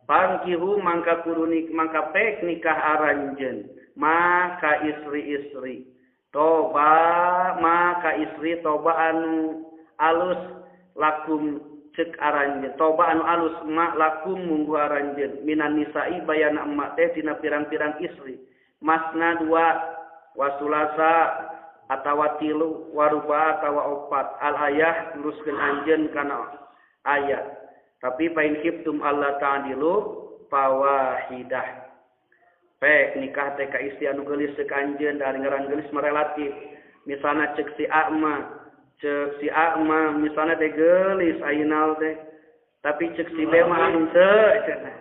Panggihu mangka kurunik mangka pek nikah aranjeun maka istri-istri toba maka istri toba anu alus lakum cek aranjeun toba anu alus ma lakum munggu aranjeun minan nisa'i bayana emak teh dina pirang-pirang istri masna dua wasulasa atawa tilu waruba atawa opat al ayah luruskeun anjeun kana ayat tapi pain kiptum Allah ta'dilu fawahidah pek nikah teh ka istri anu geulis ceuk anjeun dari ngaran geulis mah relatif misalna ceuk si A mah ceuk si A mah misalna teh geulis ayeuna teh tapi ceuk si B mah henteu cenah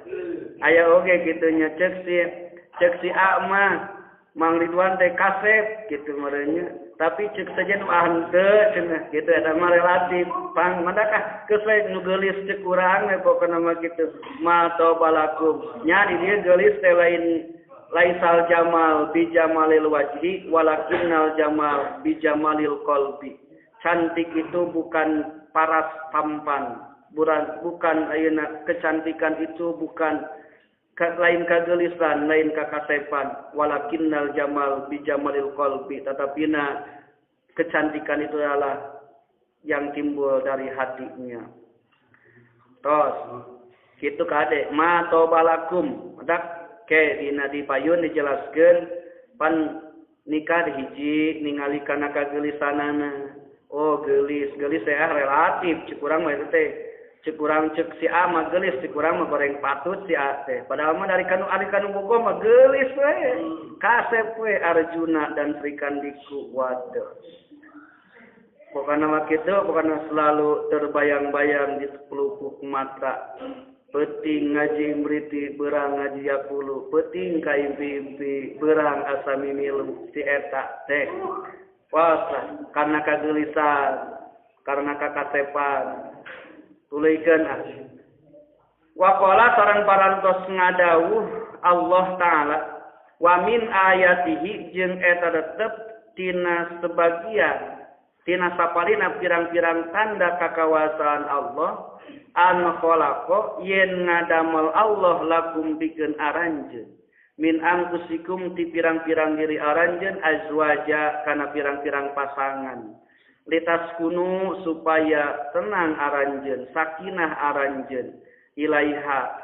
aya oge kitu nya ceuk si A mah Mang Ridwan teh kasep kitu meureunnya tapi ceuk saja nu henteu cenah kitu eta mah relatif pang madakah geus we nu geulis ceuk urang we pokona mah kitu ma tobalakum nya di dieu geulis teh lain laisal jamal bi jamalil wajhi walakinnal jamal bi jamalil qalbi. Cantik itu bukan paras tampan, bukan ayeuna kecantikan itu bukan lain kagelisan, lain kakasepan, walakinnal jamal bi jamalil qalbi, tetapi na kecantikan itu adalah yang timbul dari hatinya. Tos, kitu kade ma tobalakum, dak ke dina di payun dijelaskeun pan nikah hiji ningali kana kagelisanana. Oh geulis, geulis teh relatif cek urang mah eta teh. Cek urang cek si A mah geulis, cek urang mah goreng patut si A teh. Padahal mah dari kanu ari kanu bogo mah geulis we. Kasep we Arjuna dan Sri Kandiku waduh. Pokona mah kitu, pokona selalu terbayang-bayang di pelupuk mata. Peuting ngaji imriti berang ngaji yakulu, peuting ka impi-impi berang asa mimilu si eta teh. Wah, karena kagelisan, karena kakasepan. Tuluykeun ah. Waqala sareng parantos ngadawuh Allah Ta'ala wa min ayatihi jeung eta tetep tina sebagian Tina sapalina pirang-pirang tanda kakawasaan Allah an khalaqa yen ngadamel Allah lakum pikeun aranjeun min anfusikum ti pirang-pirang diri aranjeun azwaja kana pirang-pirang pasangan litaskunu supaya tenang aranjeun sakinah aranjeun ilaiha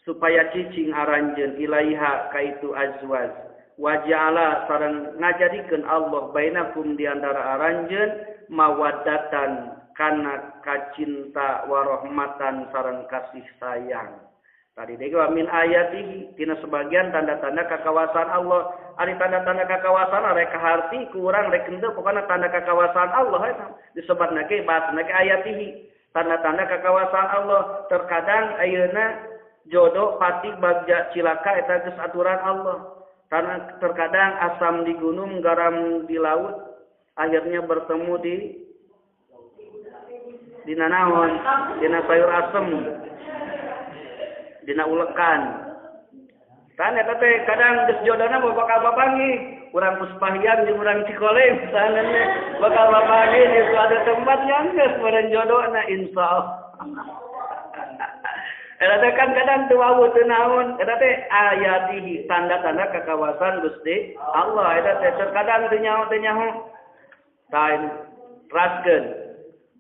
supaya cicing aranjeun ilaiha kaitu azwaj waja'ala sareng ngajadikeun Allah bainakum di antara aranjeun mawaddatan kana kacinta warahmatan sareng kasih sayang. Tadi deui wa min ayatihi tina sebagian tanda-tanda kakawasaan Allah. Ari tanda-tanda kakawasaan rek kaharti ku urang rek henteu pokona tanda kakawasaan Allah eta disebatna ge bahasana ge ayatihi. Tanda-tanda kakawasaan Allah. Terkadang ayeuna jodoh pati bagja cilaka eta geus aturan Allah. Karena terkadang asam di gunung, garam di laut, akhirnya bertemu di nanaon, dina sayur asem, dina ulekan. Tan eta teh kadang geus jodona bakal bapanggih, urang Puspahian jeung urang Cikoleng misalnya bakal bapanggih di suatu tempat yang geus meureun jodona insyaallah. Eta teh kan kadang teu wawuh teu naon, eta teh ayatihi tanda-tanda kakawasan Gusti Allah. Eta teh terkadang teu nyaho teu nyaho. Taen raskeun.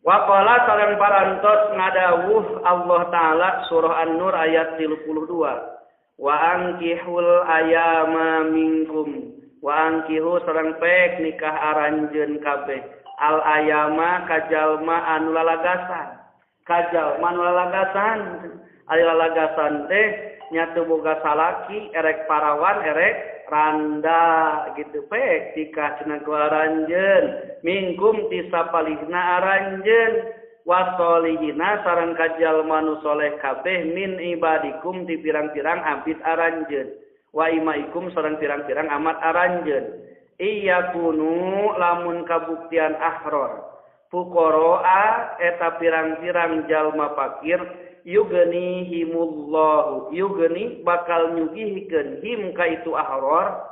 Wa qala sareng parantos ngadawuh Allah Ta'ala surah An-Nur ayat 32. Wa ankihul ayama minkum. Wa ankihu sareng pek nikah aranjeun kabeh. Al ayama kajalma anu lalagasan. Kajalma anu lalagasan. Ari lalagasan teh nya teu boga salaki erek parawan erek randa gitu pek tikah cenah ku aranjeun mingkum ti sapalihna aranjeun wasolihina sareng kajalma nu soleh kabeh min ibadikum ti pirang-pirang abid aranjeun wa imaikum sareng pirang-pirang amat aranjeun iyakunu lamun kabuktian ahror fuqaraa eta pirang-pirang jalma fakir yugni himullahu yugni bakal nyugihkeun him ka itu ahror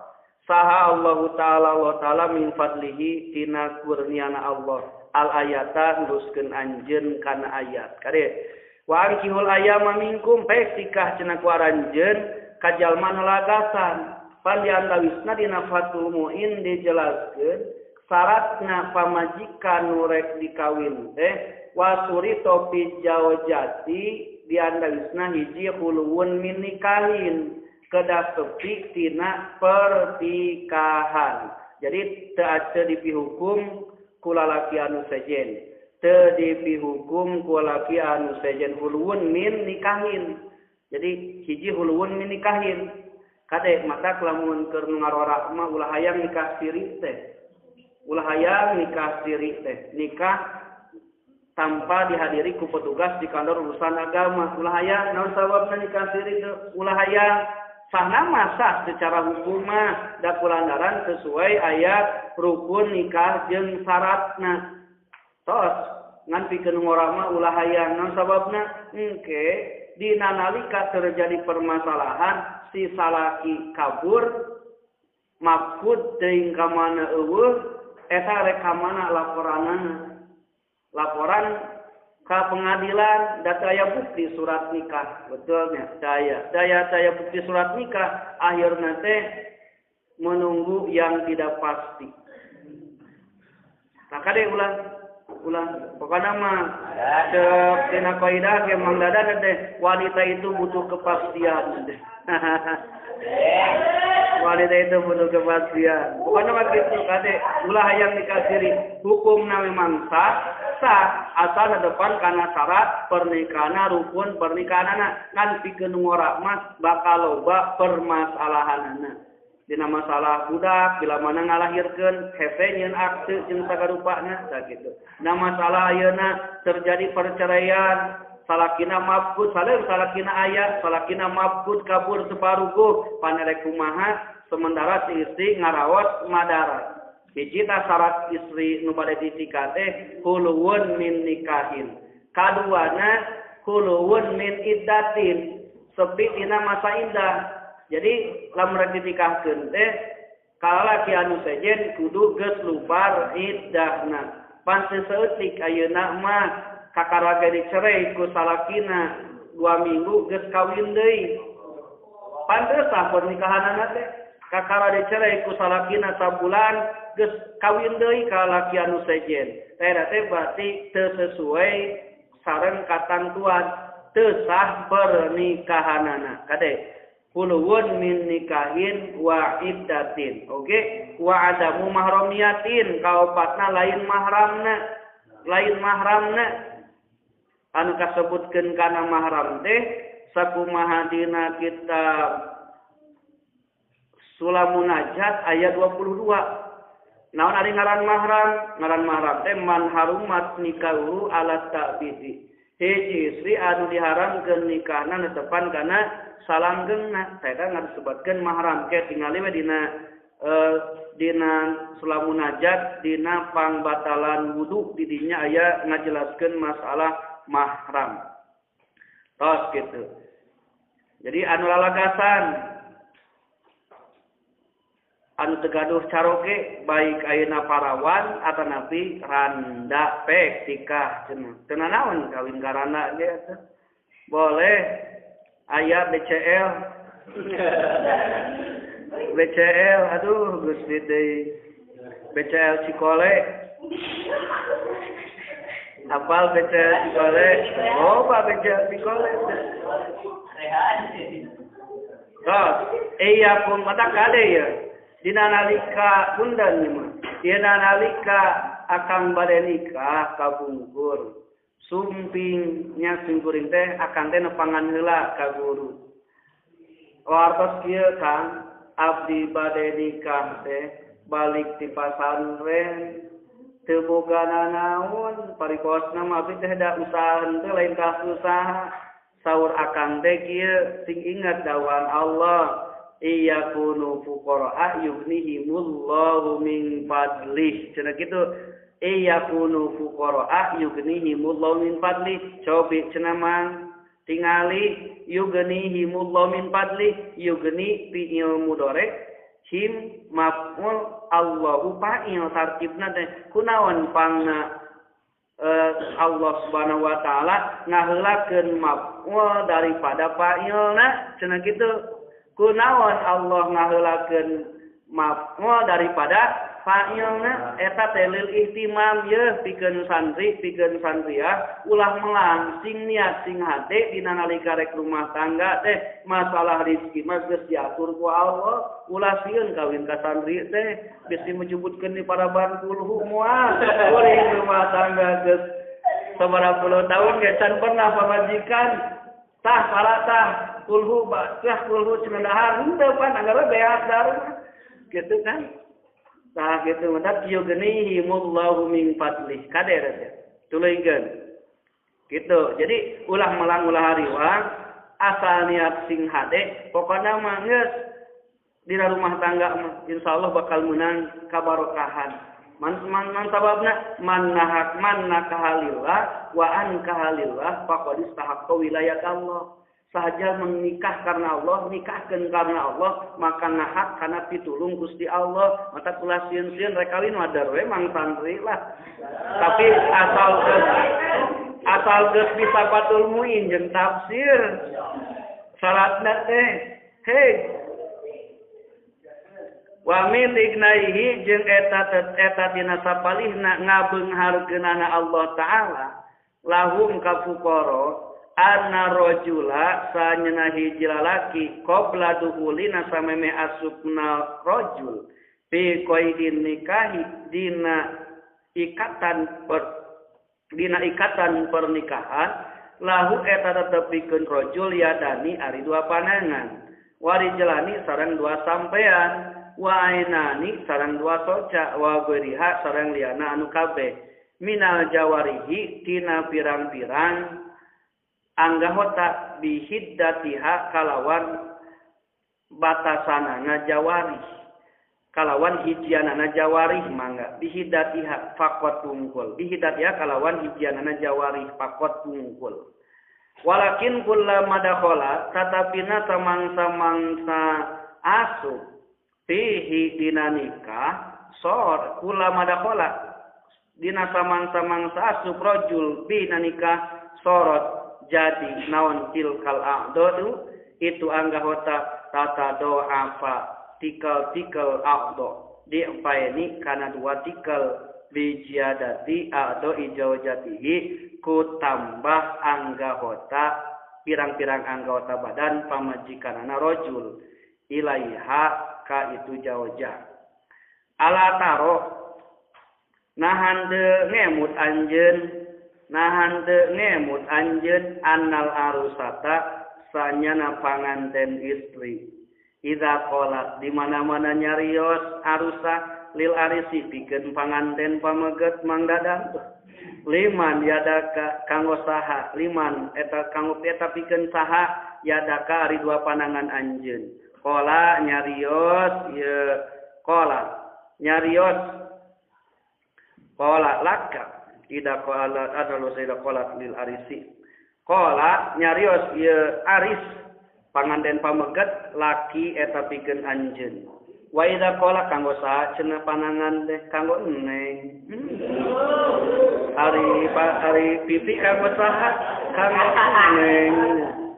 saha Allahu taala Allah taala min fadlihi tina kurniana Allah al ayata neruskeun anjeun kana ayat kade wa ankihul ayama minkum pek tikah cenah ku aranjeun ka jalma nu lagasan pan diantawisna dina Fathul Muin dijelaskeun syaratna pamajikan nu rek dikawin teh wasuri topi jawjati diantawisna hiji huluwun min nikahin kedah sepi tina pertikahan. Jadi teu ace dipihukum ku lalaki anu sejen, teu dipihukum ku lalaki anu sejen huluwun min nikahin. Jadi hiji huluwun min nikahin. Kade mata lamun keur ngarora mah ulah hayang nikah siri teh. Ulah hayang nikah siri teh. Nikah tanpa dihadiri ku petugas di kantor urusan agama. Ulah hayang naon sababna nikah siri teh? Ulah hayang sahna mah sah secara hukum mah da kulandaran sesuai ayat rukun nikah jeung syaratna. Tos ngan pikeun ngora mah ulah hayang naon sababna? Engke dina nalika terjadi permasalahan si salaki kabur mafkud teuing ka mana eueuh eta rek ka mana laporanana? Laporan ke pengadilan da aya bukti surat nikah betulnya daya bukti surat nikah akhirna teh menunggu yang tidak pasti. Nah kade ulah pokona mah ceuk tina kaidah ge Mang Dadan teh wanita itu butuh kepastian. Wanita itu butuh kepastian. Pokona mah kitu kade ulah hayang nikah siri hukumna memang sah sah asal depan kana syarat pernikahan rukun pernikahanana ngan pikeun ngora mah bakal loba permasalahanana. Dina masalah budak bila mana ngalahirkeun hese nyeun akte jeung sagarupana sakitu. Na masalah ayeuna terjadi perceraian salakina mafkud saleur salakina aya salakina mafkud kabur separuguh panerek kumaha sementara si istri ngarawat madarat. Hiji ta syarat istri nu bade ditikah teh huluwun min nikahin. Kaduana huluwun min iddatin, sepi tina masa iddah. Jadi lamun rek ditikahkeun teh kalalaki anu sejen kudu geus lubar iddahna. Pan teu saeutik ayeuna mah kakara ge dicerai ku salakina 2 minggu geus kawin deui. Pan teu sah pernikahanana teh. Kakara dicerai ku salakina sabulan geus kawin deui ka laki anu sejen. Eta teh berarti teu sesuai sareng katantuan, teu sah pernikahanana. Kade huluwun min nikahin wa iddatin. Oke, wa adamu mahramiyatin, kaopatna lain mahramna. Lain mahramna. Anu kasebutkeun kana mahram teh sakumaha dina kitab Sulamunajat ayat 22. Naon ari ngaran mahram? Ngaran mahram teh man harumat nikahu ala ta'bidi. Hiji istri anu diharamkeun nikahna netepan kana salanggengna. Eta disebutkeun mahram. Ke tingali we dina dina Sulamunajat dina pangbatalan wudu di dinya aya ngajelaskeun masalah mahram. Tos gitu. Jadi anu lalagasan anu tegaduh caroge baik ayeuna parawan atanapi randa pek tikah cenah. Teu nanaon kawin ka randa ge atuh. Boleh aya BCL. BCL aduh Gusti deui. BCL Cikole. Apal BCL Cikole? Oh, Pak BCL Cikole. Tos, iya pun mata kade ya. Dina nalika pundan ieu mah. Dina nalika akang bade nikah kabungkur. Sumping nya sungkuring teh akang teh nepangan heula ka guru. Wartos kieu Kang, abdi bade nikah teh balik ti pasantren teu boga nanaon, parikosna mah abdi teh da usaha henteu lain ka usaha. Saur akang teh kieu sing ingat dawuhan Allah. Iyakunu fuqara yughnihimullahu min fadlih. Cenah kitu. Iyakunu fuqara yughnihimullahu min fadlih. Cobi cenah mang tingali yughnihimullahu min fadlih, yughni fi'il mudhari him maf'ul Allahu fa'il tartibna teh kunaon pangna Allah Subhanahu wa taala ngaheulakeun maf'ul daripada fa'ilna cenah kitu. Kunaon Allah ngaheulakeun maf'ul daripada fa'ilna eta teh lil ihtimam yeuh pikeun santri pikeun santriah ulah melang sing niat sing hate dina nalika rek rumah tangga teh masalah rezeki mah geus diatur ku Allah ulah sieun kawin ka santri teh bisi menyebutkeun di paraban kulhu moal kuring rumah tangga geus sabaraha puluh tahun ge can pernah pamajikan tah paratah kulhu tah kulhu cenah dahar henteu pan anggar beak dahar gitu kan. Tah kitu mah yughnihimullahu min fadlih kader teh tuluykeun kitu. Jadi ulah melang ulah hariwang asal niat sing hade pokona mah geus dina rumah tangga mah insyaallah bakal meunang kabarokahan. Man man sababna man nahak man nakahalillah wa an kahalillah faqad istahaqqa wilayat Allah. Sahaja menikah karena Allah, nikahkeun karena Allah, maka ngahak karena pitulung Gusti Allah. Mata kula sieun-sieun rek kawin wadar we mang santri lah. Tapi asal geus bisa Fathul Muin jeung tafsir. Syaratna teh hei wa min ignaihi jeung eta eta dina sapalihna ngabeungharkeunana Allah taala lahum ka fuqara anna rajula sanyana hiji lalaki qabla duhulina sameme asupna rajul fi qaidin nikahi dina ikatan pernikahan lahu eta tetepikeun rajul yadani ari dua panangan warijlani sareng dua sampean wa ainani sareng dua soca wa beriha sareng liana anu kabeh minal jawarihi tina pirang-pirang anggahota bihiddatiha kalawan batasanana jawarih kalawan hijianana jawarih mangga bihiddatiha faqat tungkul bihiddatiha kalawan hijianana jawarih faqat tungkul walakin kullama dakhala tatapina samangsa-mangsa asup fihi dina nikah sor kullama dakhala Dina samang-samangsa asup rajul bi nikah sorot jadi naon tilkal a'dhu itu anggahota tata do'afa tikal-tikal a'dhu di'faini kana dua tikal bijiadati a'dhu ijaujatihi ku tambah anggahota pirang-pirang anggota badan pamajikanana rajul ilaiha ka itu jaujah ala taro nahan teu ngemut anjeun nahan teu ngemut anjeun annal arusata sanyana panganten istri idza qalat di mana-mana nyarios arusah lil arisi pikeun panganten pameget Mang Dadang liman yadaka kanggo saha liman eta kanggo eta pikeun saha yadaka ari dua panangan anjeun qala nyarios ye qala nyarios qala laka ida qala adalu sayda qalat lil arisi qala nyarios ye aris panganten pameget laki eta pikeun anjeun wa idza qala kanggo saha cenah panangan teh kanggo eneng ari ari pipi kanggo saha kanggo eneng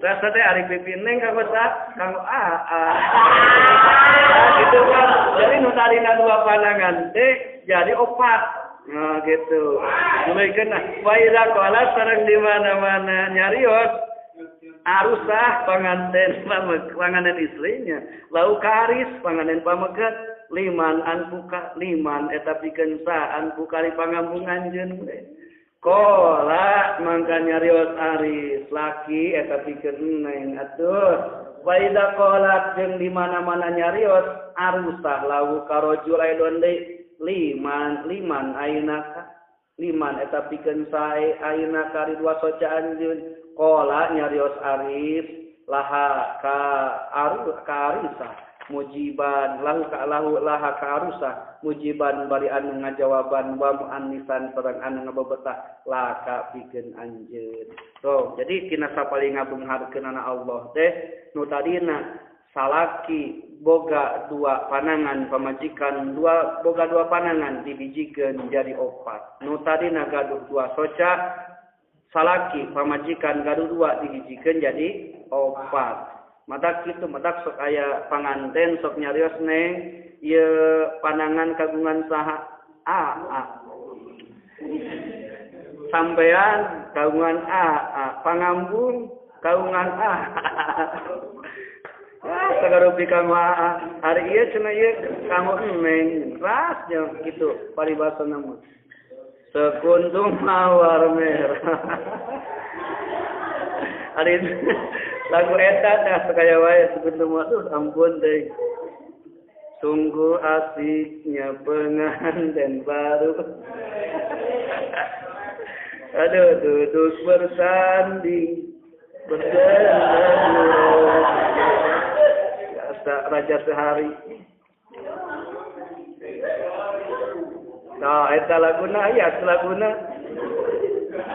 rasa teh ari pipi neng kanggo saha kanggo aa gitu kan. Jadi nu tadina dua panangan teh jadi opat. Nah gitu mulai kena wa idza qala sareng di mana-mana nyarios arusah panganten panganten istrinya lau karis panganten pameget liman anfuka liman eta pikeun sa anfuka pangambung anjeun qala mangka nyarios aris laki eta pikeun neng atuh wa idza qalat jeung di mana-mana nyarios arusah lau karojul aidon deui liman liman ainaka liman eta pikeun sae aina kari dua soca anjeun qala nyarios aris laha ka aru ka arisah mujiban lahu ka lahu laha ka arusah mujiban bari anu ngajawaban wa muannisan sareng anu ngabebetah laka pikeun anjeun. Tuh, jadi tina sapaling ngabengharkeunana Allah teh nu tadina salaki boga dua panangan pamajikan dua boga dua panangan dibijikeun jadi opat. Nu tadina gaduh dua soca salaki pamajikan gaduh dua dihijikeun jadi opat. Matak kitu matak sok aya panganten sok nyarios neng ieu panangan kagungan saha a sampean kagungan a pangambung kagungan a ah sagarupi kanggo a hari ieu cenah ieu kanggo neng ras nya kitu paribasana mah sekuntum mawar merah. Ari lagu eta teh sakaya wae sekuntum aduh ampun teh. Sungguh asiknya pengantin baru. Aduh duduk bersanding berdendang. Biasa raja sehari. Nah, eta laguna aya laguna.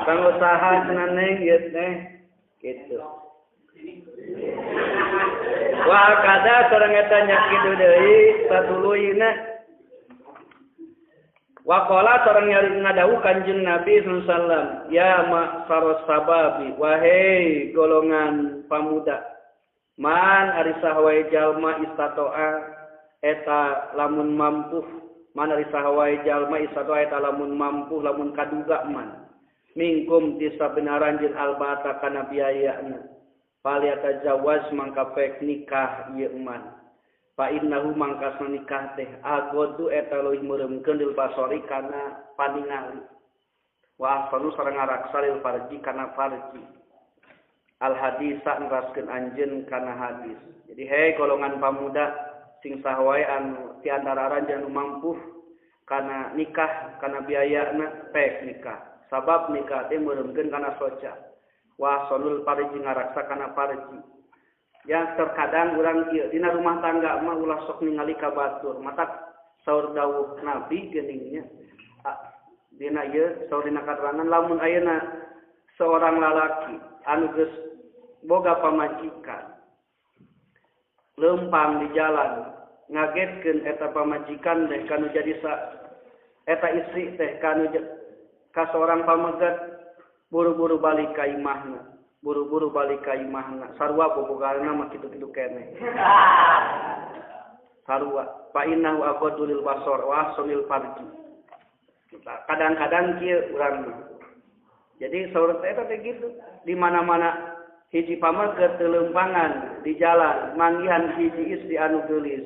Kanggo saha cenah neng ieu teh kitu. Wah, kada sareng eta nya kitu deui satuluyna. Wa qala sareng nyari ngadawuh Kanjeng Nabi sallallahu alaihi wasallam, ya ma'saros sababi, wahai golongan pamuda. Man ari saha wae jalma istatoa eta lamun mampu, man ari saha wae jalma istatoa eta lamun mampu lamun kaduga man. Mingkum ti sabenaran jeung albata kana biayana. Falyatajawaz mangka pek nikah ieu man. Fa innahu mangkasna nikah teh agodu eta leuwih meureumkeun lil basori kana paningali. Wa ahsanu sareng ngaraksa lil farji kana farji. Al hadisa neraskeun anjeun kana hadis. Jadi hei golongan pamuda sing saha wae anu ti antara aranjeun anu mampu kana nikah kana biayana pek nikah. Sabab nikah teh meureumkeun kana soca. Wa ahsanul farji ngaraksa kana farji. Ya terkadang urang ieu dina rumah tangga mah ulah sok ningali ka batur. Matak saur dawuh Nabi geuning nya. Dina ieu saur dina katerangan lamun ayeuna seorang lalaki anu geus boga pamajikan leumpang di jalan ngagetkeun eta pamajikan teh kanu jadi Eta istri teh kanu ka seorang pamegat buru-buru balik ka imahna, buru-buru balik ka imahna. Sarua bobogaanna mah kitu-kitu keneh. Sarua fa innahu aqaddu lil basar wa ahsanul farji. Kadang-kadang kieu urang mah. Jadi saur teh eta teh kitu, di mana-mana hiji pameget teu leumpangan di jalan manggihan hiji istri anu geulis.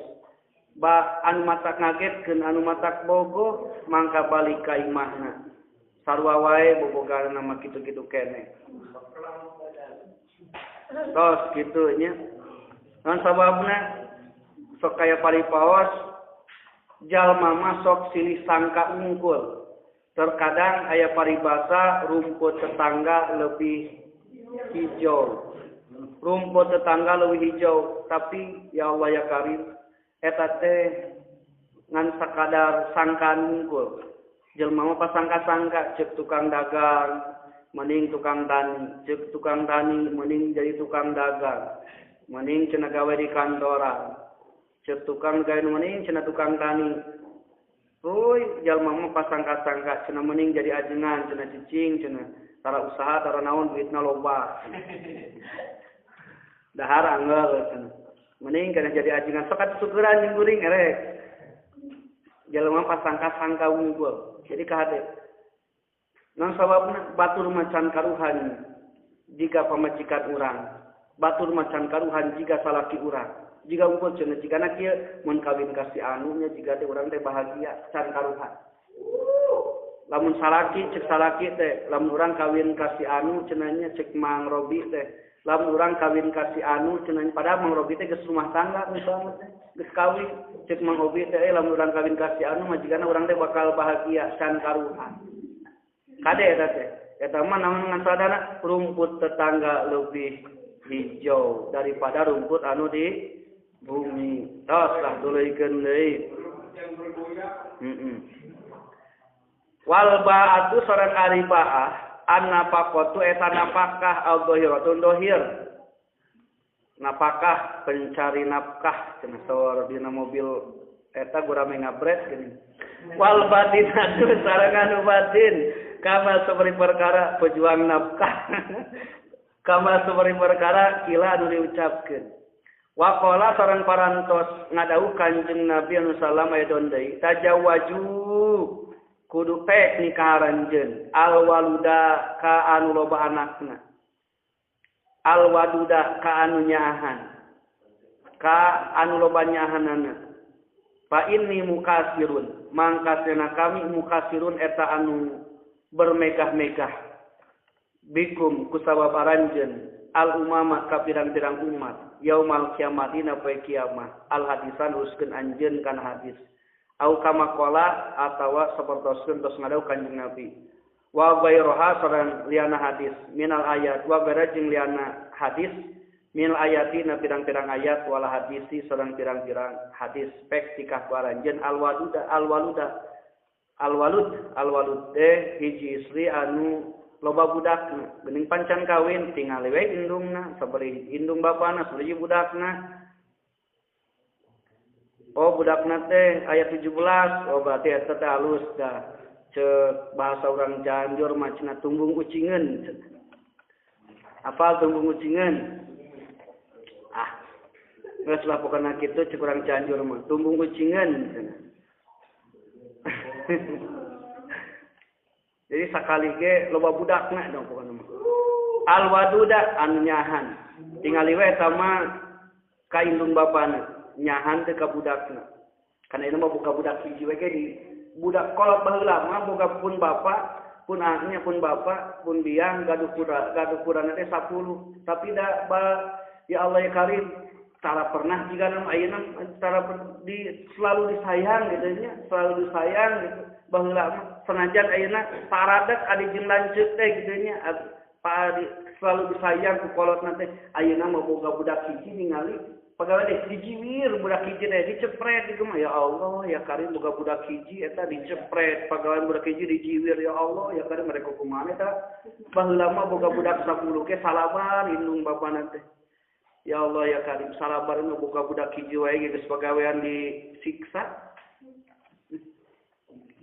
Ba anu matak ngagetkeun anu matak bogoh mangka balik ka imahna. Sarua wae bobogaanna mah kitu-kitu keneh. Tos kitu nya. Naon sababna? Sok kaya paripaos jalma mah sok silih sangka unggul. Terkadang aya paribasa rumput tetangga lebih hijau. Rumput tetangga lebih hijau, tapi ya Allah ya Karim eta teh ngan sakadar sangkaan unggul. Jelma mah pasangka-sangka ceuk tukang dagang mending tukang tani, ceuk tukang tani mending jadi tukang dagang, mending cenah gawe di kantoran, ceuk tukang gawe mending cenah tukang tani. Uy, jalma mah pasangka-sangka cenah mending jadi ajengan, cenah cicing, cenah tara usaha tara naon duitna loba. Dahar angel cenah. Mending kana jadi ajengan sok atuh syukuran jeung kuring erek. Jalma pasangka-sangka unggul. Jadi kahade. Naon sababna batur macan karuhan jika pamajikan urang, batur macan karuhan jika salaki urang. Jika unggul cenah jigana kieu mun kawin ka si anu nya jiga teh urang teh bahagia can karuhan. Lamun salaki cek salaki teh lamun urang kawin ka si anu cenah nya cek Mang Robi teh lamun urang kawin ka si anu cenah padahal Mang Robi teh geus rumah tangga misalnya teh geus kawin cek Mang Robi teh lamun urang kawin ka si anu mah jigana urang teh bakal bahagia can karuhan. Kade eta teh eta mah naon ngan sadana rumput tetangga lebih hijau daripada rumput anu di bumi. Tos lah tuluykeun deui. Wal ba'atu sareng ari ba'ah annafaqatu eta nafkah al-dhahiratun dhahir. Nafkah pencari nafkah cenah saur dina mobil eta gurame ngabret geuning. Wal batinatu sareng anu batin kama sabari perkara pejuang nafkah. Kama sabari perkara kila anu diucapkeun. Waqala sareng parantos ngadawuh Kanjeng Nabi anu salam aya don deui tajawaju kudu pek nikah aranjeun alwaluda ka anu loba anakna alwaduda ka anu nyaahan ka anu loba nyaahanana fa inni mukasirun mangkasena kami mukasirun eta anu bermegah-megah bikum kusabab aranjeun al umama ka pirang-pirang umat yaumal kiamatina poe kiamah al hadisan uruskeun anjeun kana hadis au kama qala atawa sapertoskeun tos ngadawuh Kanjeng Nabi wa ghairuha sareng liana hadis minal ayat wa ghairu jeung liana hadis minal ayati na pirang-pirang ayat wala hadisi sareng pirang-pirang hadis pek tikah ku aranjeun alwaduda alwaluda alwalud alwalud teh hiji istri anu loba budakna geuning pancan kawin tingali we indungna sabari indung bapana sabari budakna. Oh budakna teh ayat 17 oh berarti eta teh alus dah ceuk bahasa urang Cianjur mah cenah tumbung ucingeun. Apal tumbung ucingeun? Ah geus lah pokona kitu ceuk urang Cianjur mah tumbung ucingeun cenah. Jadi sakali ge loba budakna dong pokona mah. Al waduda anu nyahan. Tingali we eta mah ka indung bapana, nyahan teh ka budakna. Kana ieu mah buka budak hiji we ge di budak kolot baheula mah boga pun bapa, pun anaknya pun bapa, pun biang gaduh pura, gaduh purana teh 10. Tapi da ba, ya Allah ya Karim, tara pernah jika nama ayeuna tara di selalu disayang gitu nya, selalu disayang gitu. Baheula mah senajan ayeuna paradak adi jeung lanceuk teh gitu nya, pa selalu disayang ku kolotna teh. Ayeuna mah boga budak hiji ningali pagawe deh dijiwir budak hiji teh dicepret di mah ya Allah ya Karim boga budak hiji eta dicepret pagawe budak hiji dijiwir ya Allah ya Karim mereka kumaha eta baheula mah boga budak 10 ke salabar indung bapana teh. Ya Allah ya Karim salabar nu boga budak hiji wae geus pagawean disiksa.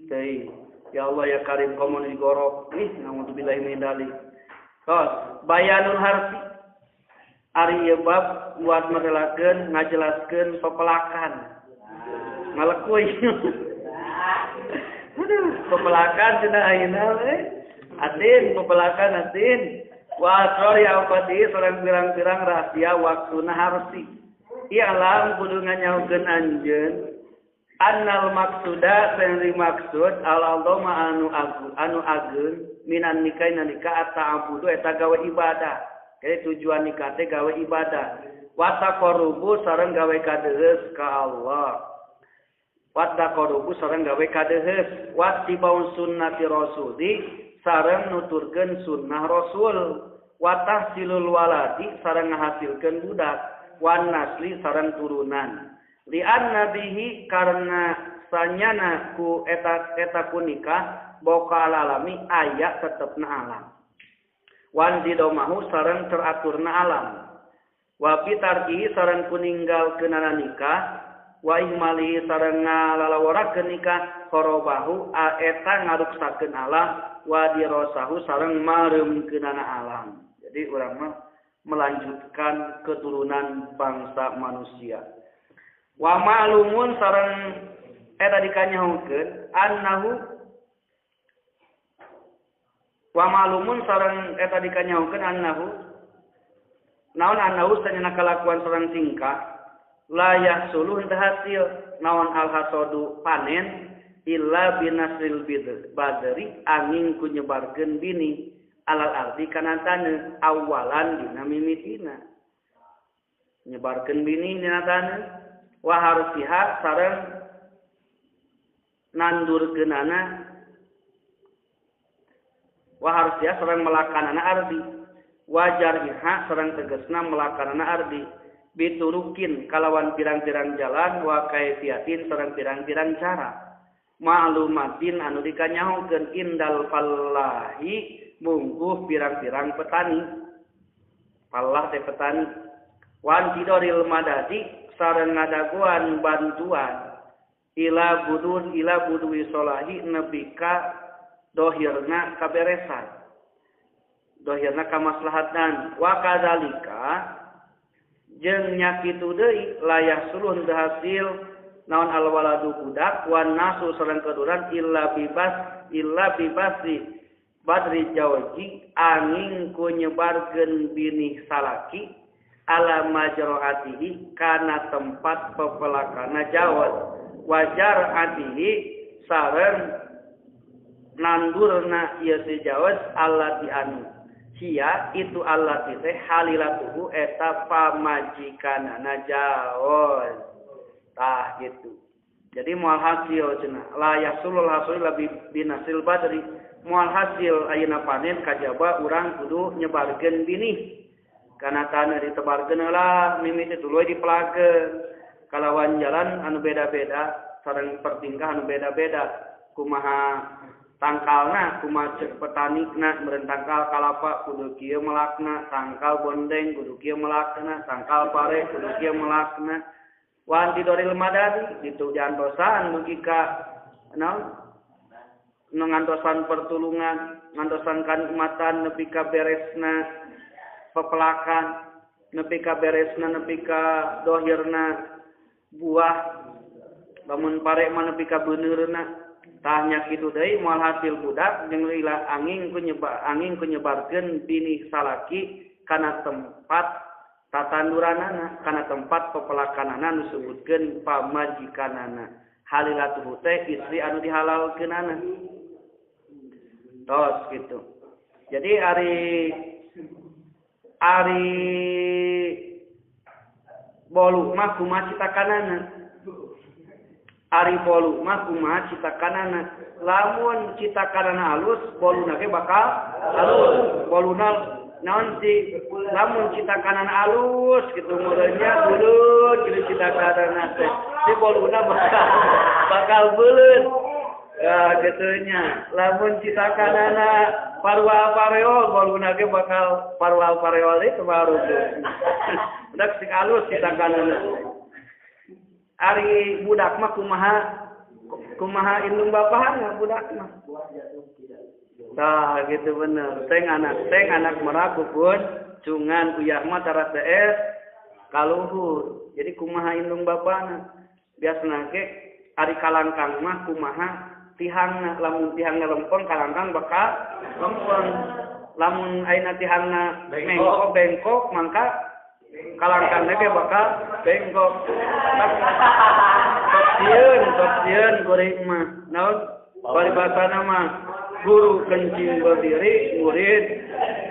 Teuing. Ya Allah ya Karim komo digorok. Ih, naudzubillahi min dzalik. Tos, bayanul harsi. Ari ieu bab buat merelakeun ngajelaskeun pepelakan. Ngalekuy. Aduh, pepelakan cenah ayeuna we. Atin pepelakan atin. Wa asrori awqati sareng pirang-pirang rahasia waktuna harsi. I'lam kudu nganyahukeun anjeun annal maksuda sing dimaksud al-azama anu ageung minan nikah nikah ata'abudu eta gawe ibadah. Jadi tujuan nikah teh gawe ibadah. Wa taqarrubu sareng gawe kadeheus ka Allah. Wa taqarrubu sareng gawe kadeheus. Wa tibaun sunnati rasuli sareng nuturkeun sunnah rasul. Wa tahsilul waladi sareng ngahasilkeun budak. Wan nasli sareng turunan. Li anna bihi karena sanyana ku eta ku nikah boka alalami aya tetepna alam. Wan didomahu sareng teraturna alam. Wa bitarkihi sareng ku ninggalkeunana nikah wa ihmalihi sareng ngalalaworakeun nikah khorobahu eta ngaruksakeun alam wa dirosahu sareng mareumkeunana alam. Jadi urang mah melanjutkan keturunan bangsa manusia. Wa ma'lumun sareng eta dikanyahukeun annahu wa ma'lumun sareng eta dikanyahukeun annahu naon annahu sanyana kalakuan sareng tingkah la yahsulu henteu hasil naon al hasadu panen illa binasril badri angin ku nyebarkeun bini alal ardi kana taneuh awalan dina mimitina nyebarkeun bini dina taneuh wa harsiha sareng nandurkeunana wa harsiha sareng melakanana ardi wajarha sareng tegasna melakanana ardi biturukin kalawan pirang-pirang jalan wa kaifiatin sareng pirang-pirang cara ma'lumatin anu dikanyahokeun indal fallahi mungguh pirang-pirang petani fallah teh petani wan tidoril madadi sareng ngadaguan bantuan ila budun ila budui solahi nepi ka dohirna kaberesan dohirna kamaslahatan wa kadzalika jeung nya kitu deui layah suluh teu hasil naon alwaladu budak wan nasu sareng keturunan illa bibasi badri jawji angin ku nyebarkeun binih salaki ala majroatihi kana tempat pepelakana jawat wajar atihi sareng nandurna ieu si jawat allati anu hiya itu allati teh halilatuhu eta pamajikanana jawat tah gitu. Jadi moal hasil cenah la yasulul hasil lebih binasil badri moal hasil ayeuna panen kajaba urang kudu nyebarkeun binih kana taneuh ditebarkeun heula mimiti tuluy dipelakeun kalawan jalan anu beda-beda sareng pertingkah anu beda-beda kumaha tangkalna kumaha cek petanina meureun tangkal kalapa kudu kieu melakna tangkal bondeng kudu kieu melakna tangkal pare kudu kieu melakna wan tidoril madadi ditu diantosan mugi ka naon ngantosan pertulungan ngantosan kanikmatan nepi ka beresna pepelakan nepi ka beresna nepi ka dohirna buah lamun pare mah nepi ka beuneurna tah nya kitu deui moal hasil budak jeung lila angin ku nyebarkeun binih salaki kana tempat tatanduranana kana tempat pepelakanana nu sebutkeun pamajikanana halilatuhu teh istri anu dihalalkeunana tos gitu. Jadi ari bolu mah kumaha citakanana ari bolu mah kumaha citakanana lamun citakanana halus boluna ge bakal halus boluna naon si lamun citakanana halus kitu meureunnya beuleut kitu citakanana teh si boluna bakal beuleut ya gitunya lamun citakanana parwal pareol boluna ge bakal parwal pareol itu baru budak sing alus citakanana ari budak mah kumaha Kumaha indung bapana budak mah. Tah gitu bener. Teng anak merak pun cungan uyah mah tara tees kaluhur. Jadi kumaha indung bapana. Biasana ge ari kalangkang mah kumaha tihangna, lamun tihangna lempeng kalangkang bakal lempeng. Lamun ayeuna tihangna mengkok bengkok mangka kalangkang ge bakal bengkok. Sok sieun goreng mah. Naon paribasana mah guru kencing berdiri, murid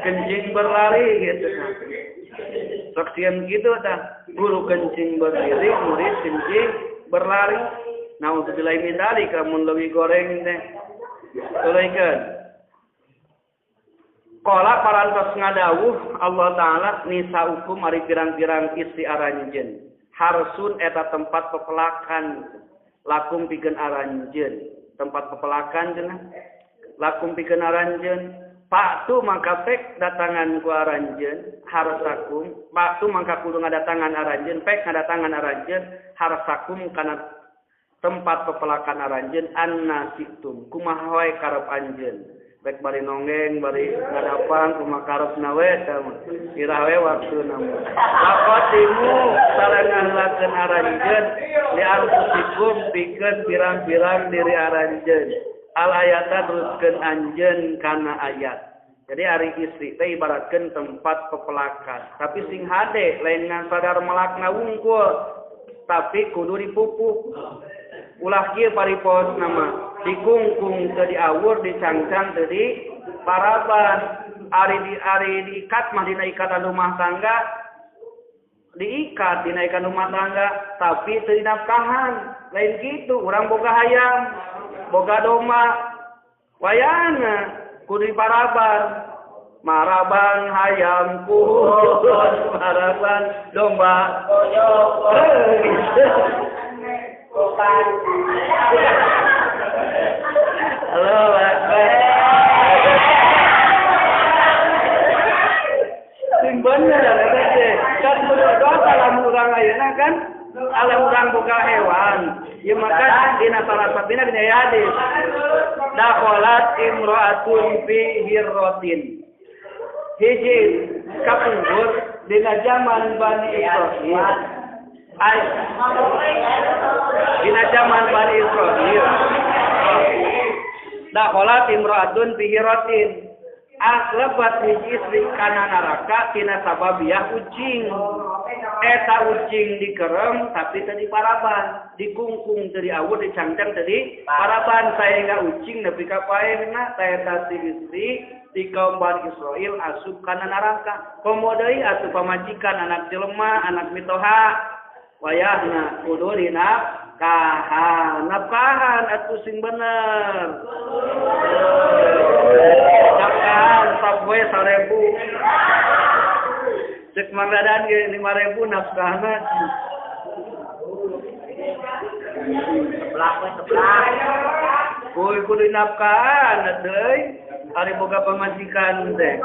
kencing berlari gitu. Sok sieun kitu tah. Guru kencing berdiri, murid kencing berlari. Nah untuk dilai mindali kamun leuwih goreng teh. Tuluikeun. Qala parantos ngadawuh Allah Ta'ala nisaukum ari pirang-pirang istri aranjeun. Harsun eta tempat pepelakan lakum pikeun aranjeun. Tempat pepelakan cenah. Lakum pikeun aranjeun. Paktu mangka pek datangan ku aranjeun harsakum. Paktu mangka kudu ngadatangan aranjeun, pek ngadatangan aranjeun harsakum kana tempat pepelakan aranjeun anna situm kumaha wae karep anjeun rek bari nonggeng bari ngadapang kumaha karepna we tah iraha we waktuna laqatimu sarengan aranjeun li anfusikum pikeun pirang-pirang diri aranjeun al ayata teruskeun anjeun kana ayat. Jadi ari istri teh ibaratkeun tempat pepelakan tapi sing hade lain ngan sadar melakna wungkul tapi kudu dipupuk. Ulah kieu paripos nama dikungkung teu diawur dicangcang teu di paraban ari diikat mah dina ikatan rumah tangga diikat dina ikatan rumah tangga tapi teu dinafkahan lain kitu urang boga hayam boga domba wayana kudu diparaban maraban hayam kuhut maraban domba halo Akbar. Sing bener eta teh. Kan kudu dosa lamun urang ayeuna kan alam urang boga hewan. Ieu maka dina salah satuna dina hadis. Dakhalat imra'atun fi hirratin. Hiji kapungkur dina zaman Bani Israil. Dina zaman Bani Israil. Dakhalat imra'atun fi hirratin. Aslebat hiji istri kana neraka tina sababiah ucing. Eta ucing dikerem tapi teu diparaban, dikungkung teu diawur, dicangcang teu diparaban saengga ucing nepi ka paehna eta si istri di kaum Bani Israil asup kana neraka. Komo deui asup pamajikan anak jelema, anak mitoha. Wayahna kudu dinafkahan. Nafkahan atuh sing bener. Nafkahan sapoe 1000. Cek Mang Dadan ge 5000 nafkahna. Seblak we seblak. Kudu dinafkahan deui ari boga pamajikan teh.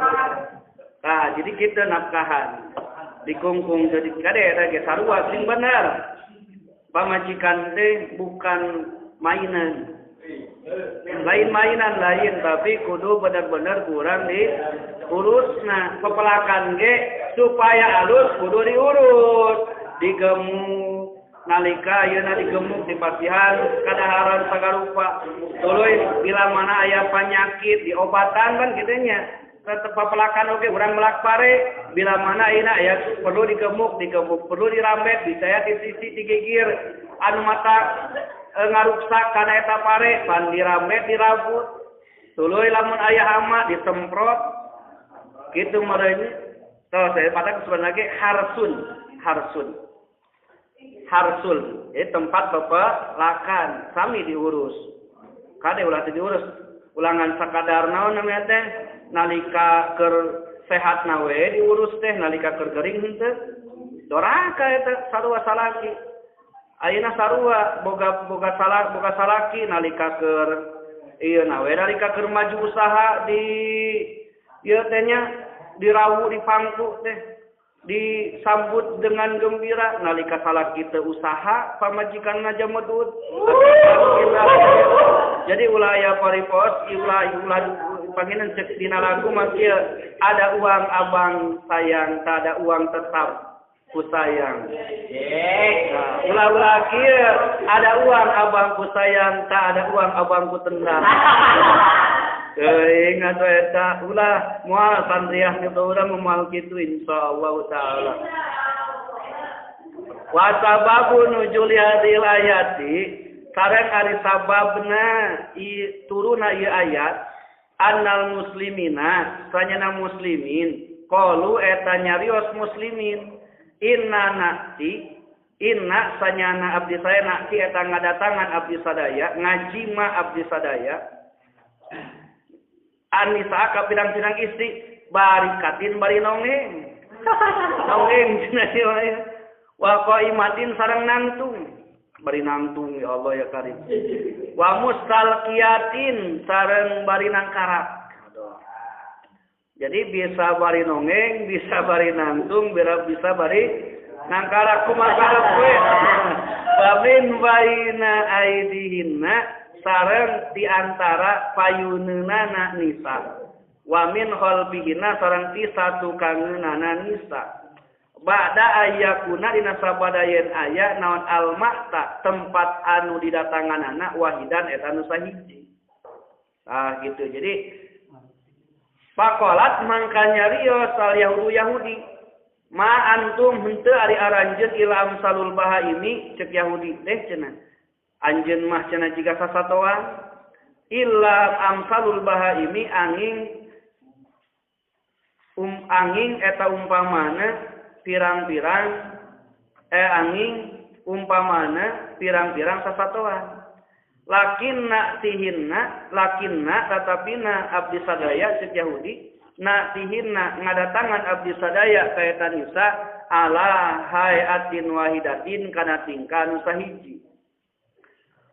Tah, jadi kita nafkahan. Dikungkung teu kade eta ge sarua sing bener. Pamajikan teh bukan mainan. Lain mainan lain tapi kudu bener-bener kurang diurusna. Pepelakan ge supaya alus kudu diurus, digemuk nalika ayeuna digemuk dipasihan kadaharan sagarupa. Tuluy bila mana aya penyakit diobatan kan kitu nya. Tetep pepelakan oge urang melak pare bila mana ayeuna aya perlu digemuk, digemuk perlu dirambet dicaya di sisi digigir anu mata ngaruksak kana eta pare pan dirambet dirabut tuluy lamun aya hama disemprot kitu meureun tah saya patak sebenarnya harsun harsul jadi tempat pepelakan sami diurus kade ulah teu diurus ulangan sakadar naon namanya teh nalika keur sehat na we diurus teh nalika keur gering henteu doraka eta sarua salaki ayeuna sarua boga salah boga salaki nalika keur ieu na we nalika keur maju usaha di ieu teh nya dirawu di pangku teh Disambut dengan gembira nalika salaki teu usaha pamajikanna jamedut. Jadi ulah aya paripos, ulah ulah panginan cek dina lagu mah kieu, ada uang abang sayang, tak ada uang tetap ku sayang. Nah, ulah-ulah kieu, ada uang abang ku sayang, tak ada uang abang ku tendang. Teuing atuh eta ulah moal santriah kitu urang moal kitu insyaallah taala. Wa sababu nuzuli hadhil ayati sareng ari sababna turuna ieu ayat annal muslimina sanyana muslimin qalu eta nyarios muslimin inna na'ti inna sanyana abdi saya na'ti eta ngadatangan abdi sadaya ngajima abdi sadaya Anisa ka pirang-pirang istri barikatin bari nongeng. Nongeng cenah ieu. Wa qaimatin sareng nangtung. Bari nangtung ya Allah ya Karim. Wa mustalqiyatin sareng bari nangkarak. Jadi bisa bari nongeng, bisa bari nangtung, bisa bari nangkarak kumaha karep we. Wa min baina aidihinna sareng di antara payuneunana nisa wa min khalfihina sareng ti satukangeunana nisa ba'da ayakuna dina sabadayeun aya naon almata tempat anu didatanganana wahidan eta anu sahiji. Tah gitu. Jadi pakolat mangka nyarios al yahudu Yahudi ma antum henteu ari aranjeun ila amsalul bahaimi cek Yahudi teh cenah anjeun mah cenah jiga sasatoan illa amsalul bahaimi angin angin eta umpamana pirang-pirang angin umpamana pirang-pirang sasatoan lakinna tihinna lakinna tatapina abdi sadaya cek Yahudi na tihinna ngadatangan abdi sadaya ka eta nisa ala hayatin wahidatin kana tingkah nu sahiji.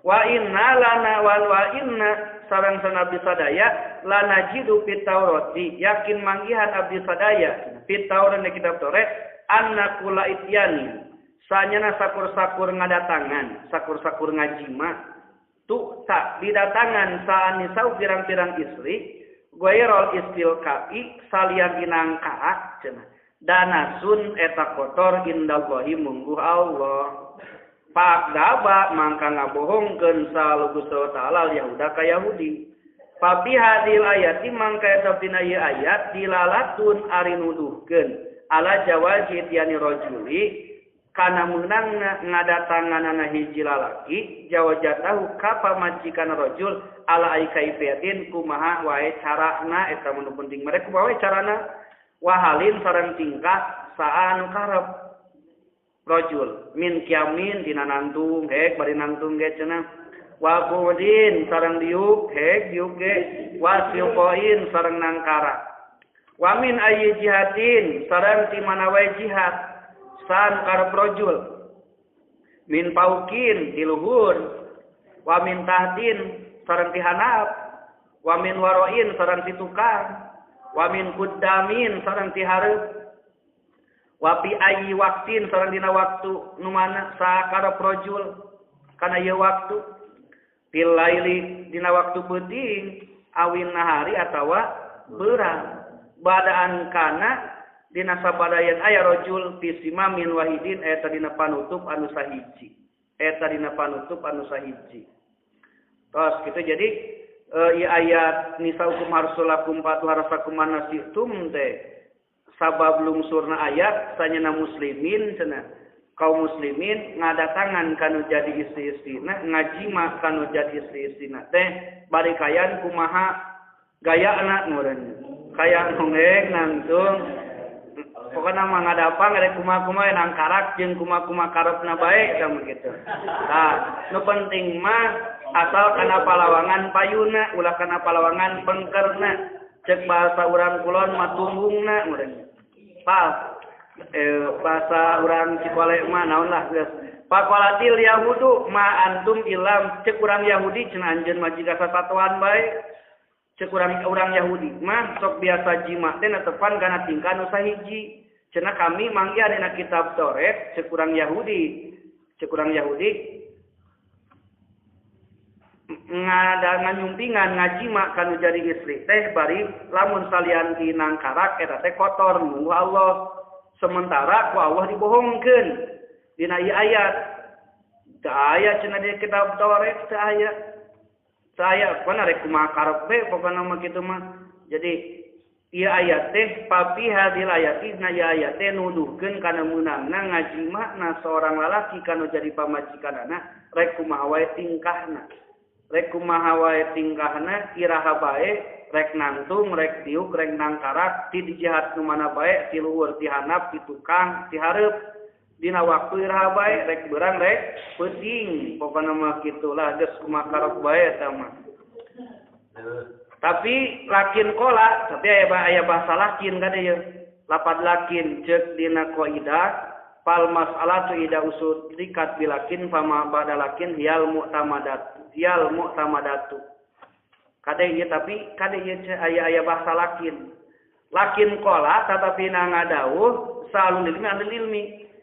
Wa inna lana wal wa inna sareng abdi sadaya lanajidu fit Taurati yakin manggihan abdi sadaya fit Taurat di kitab Taurat anna kula ityani sanyana sakur-sakur ngadatangan sakur-sakur ngajima tu tak didatangan saan nisau pirang-pirang istri ghairul istilqai salian inangka cenah danasun eta kotor indallahi mungguh Allah. Pak daba mangka ngabohongkeun salugu ta'ala Yahuda ka Yahudi. Papi hadil ayati mangka eta dina ieu ayat dilalatun ari nuduhkeun ala jawazi tiani rajuli kana meunangna ngadatanganana hiji lalaki jawajatahu ka pamajikan rajul ala ai kaifiatin kumaha wae carana eta mun penting mereka kumaha wae carana wahalin sareng tingkah saa anu karep rajul min kiamin dina nantung hek bari nangtung ge cenah wa qudin sareng diuk hek diuk ge wa siqoin sareng nangkara wa min ayyi jihatin sareng ti mana wae jihad san karep rajul min paukin di luhur wa min tahtin sareng ti hanap wa min waroin sareng ti tukang wa min quddamin sareng ti hareup wapi ayi waktin sareng dina waktu nu mana sakarep rajul kana ieu waktu fil laili dina waktu peuting awin nahari atawa beurang badaan kana dina sabadayan aya rajul fi simamin wahidin eta dina panutup anu sahiji eta dina panutup anu sahiji. Tos kitu jadi ieu ayat nisaukum harsulakum fatu harsakum manasitum teh sabab lungsurna ayat sanyana muslimin cenah kaum muslimin ngadatangan kanu jadi istri-istrina ngajima kanu jadi istri-istrina teh bari kayan kumaha gayana meureun kaya nongeng nangtung pokona mah ngadapang rek kumaha-kumaha nangkarak jeung kumaha-kumaha karepna bae sama kitu. Tah nu penting mah asal kana palawangan payuna ulah kana palawangan pengkerna cek bahasa urang kulon mah tunggungna meureun. Pak bahasa urang Cikole mah naon lah geus. Faqalatil yahudu ma antum ilam cek urang Yahudi cenah anjeun mah jiga sasatoan bae. Cek urang Yahudi mah sok biasa jima teh netepan kana tingkah nu sahiji. Cenah kami manggihan dina kitab Taurat cek urang Yahudi. Cek urang Yahudi ngada nganyumpingan ngajima kanu jadi istri teh bari lamun salian ti nangkarak eta teh kotor munggu Allah. Sementara ku Allah dibohongkeun dina ieu ayat. Teu aya cenah di kitab Taurat teu aya. Teu aya pokona rek kumaha karep we pokona mah kitu mah. Jadi ieu ayat teh papi hadil ayati na ieu ayat teh nuduhkeun kana meunangna ngajimana seorang lalaki kanu jadi pamajikanana rek kumaha wae tingkahna. Rek kumaha wae tingkahna iraha bae rek nangtung rek diuk rek nangkarak ti dijahat nu mana bae ti luhur ti handap ti tukang ti hareup dina waktu iraha bae rek beurang rek peuting pokona mah kitulah geus kumaha karep bae eta mah. Tapi lakin kola tapi aya bahasa lakin kade ieu lapad lakin ceuk dina qaidah fal mas'alatu ida usulikat bilakin fama badalakin hiyal mu'tamadat hiyal mu'tamadatu kade ieu tapi kade ieu aya bahasa lakin lakin kola tatapi na ngadawuh salul ilmi anil ilmi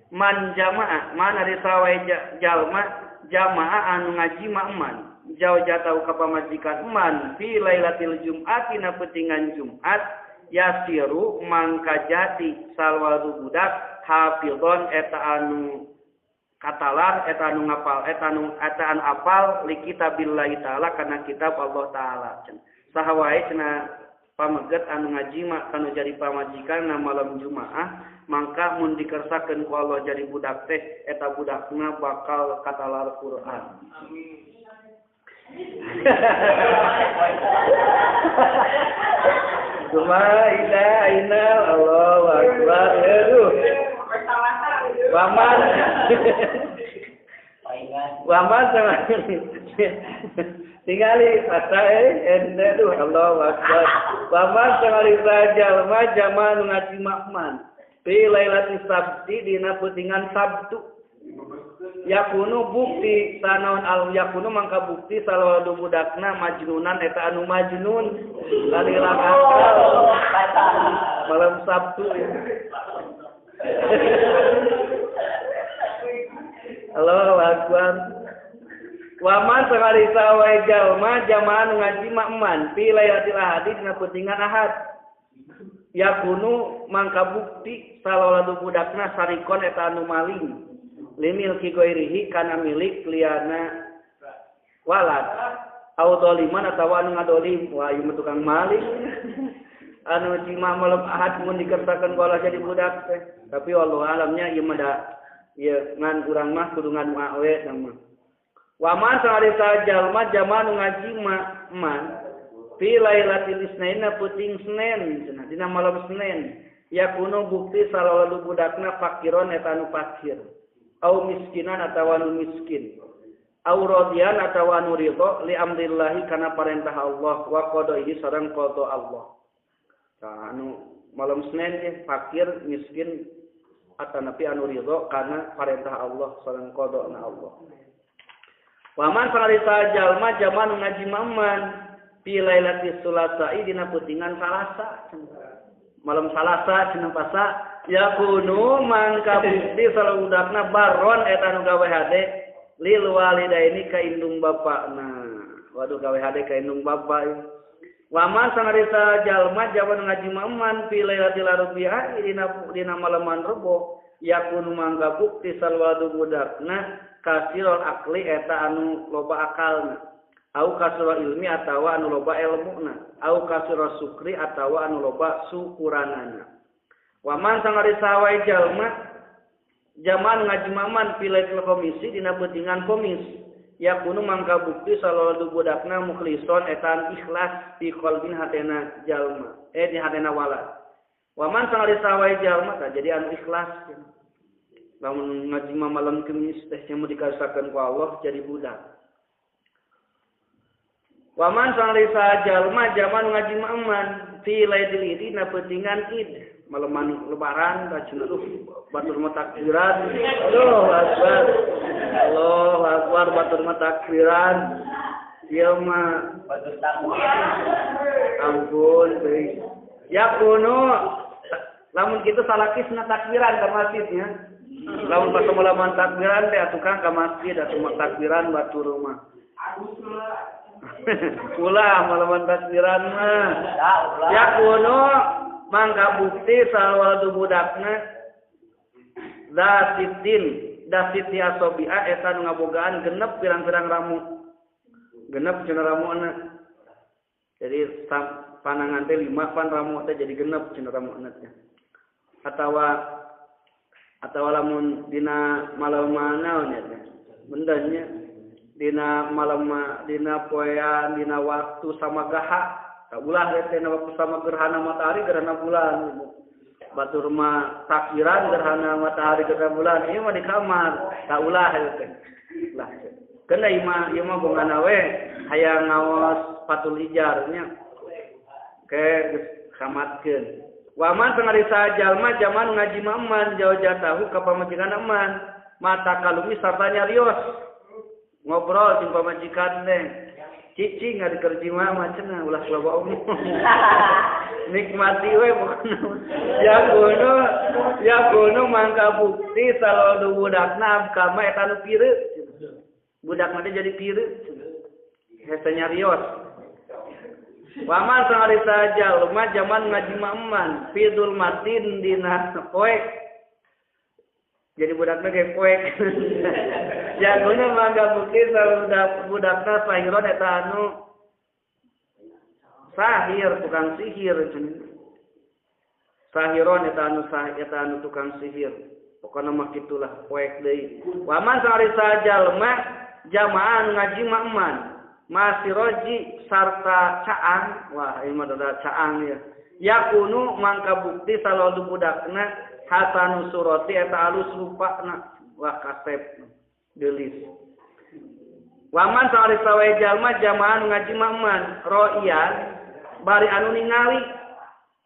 man jamaah man ari sawae jalma jamaah anu ngaji man jauh jatau ka pamajikan man fi lailatil jum'ati na peutingan Jumat yasiru mangka jati salwadu budak hafidhon eta anu katalar eta anu ngapal eta anu apal li kitabillahi taala kana kitab Allah taala. Saha wae cenah pameget anu ngajima kanu jadi pamajikan na malam Jumaah mangka mun dikersakeun ku Allah jadi budak teh eta budakna bakal katalar Quran. Amin. Cuma ina ina Allahu akbar. Aduh. Waman. Waman sama tingali asa ente duh Allahu akbar. Waman sangali jalma jaman ngaji makman. Fi lailatis sabti dina peutingan Sabtu. Yakunu bukti sanaon al yakunu mangka bukti salawadu budakna majnunan eta anu majnun lalilang akal malam Sabtu ya. Allahu akbar. Wa man sakali sawae jalma jamaan ngaji makman fi lailatil ahadi dina peutingan Ahad. Yakunu mangka bukti salawadu budakna sarikon eta anu maling. Limil ki goirihi kana milik liana walad au doliman atawa anu ngadolim wah ieu mah tukang maling anu cima malam Ahad mun dikersakeun ku Allah jadi budak teh tapi wallahu alamnya ieu mah da ieu ngan urang mah kudu ngadua we mah wa man sarita jalma jama nu ngaji man fi lailatil isnaina peuting Senin cenah dina malam Senin yakunu bukti salalu budakna fakiron eta anu fakir au miskinan atawa anu miskin au radian atawa anu ridho li amrillahi kana parentah Allah wa qadaihi sareng qada Allah. Tah anu malam Senin ye fakir miskin atanapi anu ridho kana parentah Allah sareng qadana Allah. Wa man sangarita jalma jaman ngaji maman fi lailatis sulasa'i dina peutingan Salasa malam Salasa cenah pasa yakunu mangka bukti saludakna baron eta anu gawe hade lil walidaini ka indung bapakna. Waduh gawe hade ka indung bapak. Wa man sangarita jalma jaman ngaji maman fi lailatil arbi'a dina malaman Rebo yakunu mangka bukti salwadu budakna kasirul akli eta anu loba akalna au kasirul ilmi atawa anu loba elmuna au kasirul sukri atawa anu loba syukuranana. Waman sangari sawai jalma jaman ngaji maman pilaitul komisi dina peutingan komis yakunu mangka bukti salawatu budakna mukhlison etan ikhlas fi qalbin hatena jalma di hatena walad. Waman sangari sawai jalma tah jadi anu ikhlas lamun ngaji malam kemis teh nya dikasakeun ku Allah jadi budak. Waman sangari jalma jaman ngaji maman fi lailatil idi na peutingan Id malaman lebaran cenah batur mah takbiran. Allahu akbar. Allahu akbar batur mah takbiran. Ieu mah batur takbir. Ampun deui. Yakunu Lamun kitu salakisna takbiran ka masjidnya. Lamun pas malaman takbiran teh atuh kang ka masjid atuh takbiran batur mah. Ulah malaman takbiran mah. Ya kuno mangga bukti salwaldu budakna dasitin dasiti asobia eta nu ngabogaan genep pirang-pirang ramu. Genep cenah ramuna. Jadi panangan teh 5 pan ramu teh jadi genep cenah ramuna teh. Atawa lamun dina malam naon ya teh. Bendanya dina malam dina poean dina waktu sama gaha. Tak ulah teh dina waktu sama gerhana matahari gerhana bulan. Batur mah takbiran gerhana matahari gerhana bulan ieu mah di kamar. Tak ulah teh. Lah. Keun ieu mah bongana we hayang ngaos patul ijar nya. Ke geus kamatkeun. Waman sangarisa jalma jaman ngaji maman jauh jatahu ka pamajikan eman mata kalumi sarta nyarios ngobrol jeung pamajikan teh cicing ari keur jima mah cenah ulah loba omong nikmati we pokona ya kuno mangka bukti saladu budakna kama eta nu pireut budak mah jadi pireut hese nyarios. Waman sangarisa jalma jaman ngaji maman fidul matin dina poek. Jadi budakna ge poek. Jagona mangga bukti saluda budakna sahiron eta anu sahir tukang sihir cenah. Sahiron eta anu sahir eta anu tukang sihir. Pokona mah kitulah poek deui. Waman sangarisa jalma jamaan ngaji maman masiroji sarta caang, wah ini mah ada caang ya. Yakunu mangka bukti saladu budakna hasanu surati eta alus rupana, wah kasep geulis. Waman sari sawe jalma jamaan ngaji maman roian bari anu ningali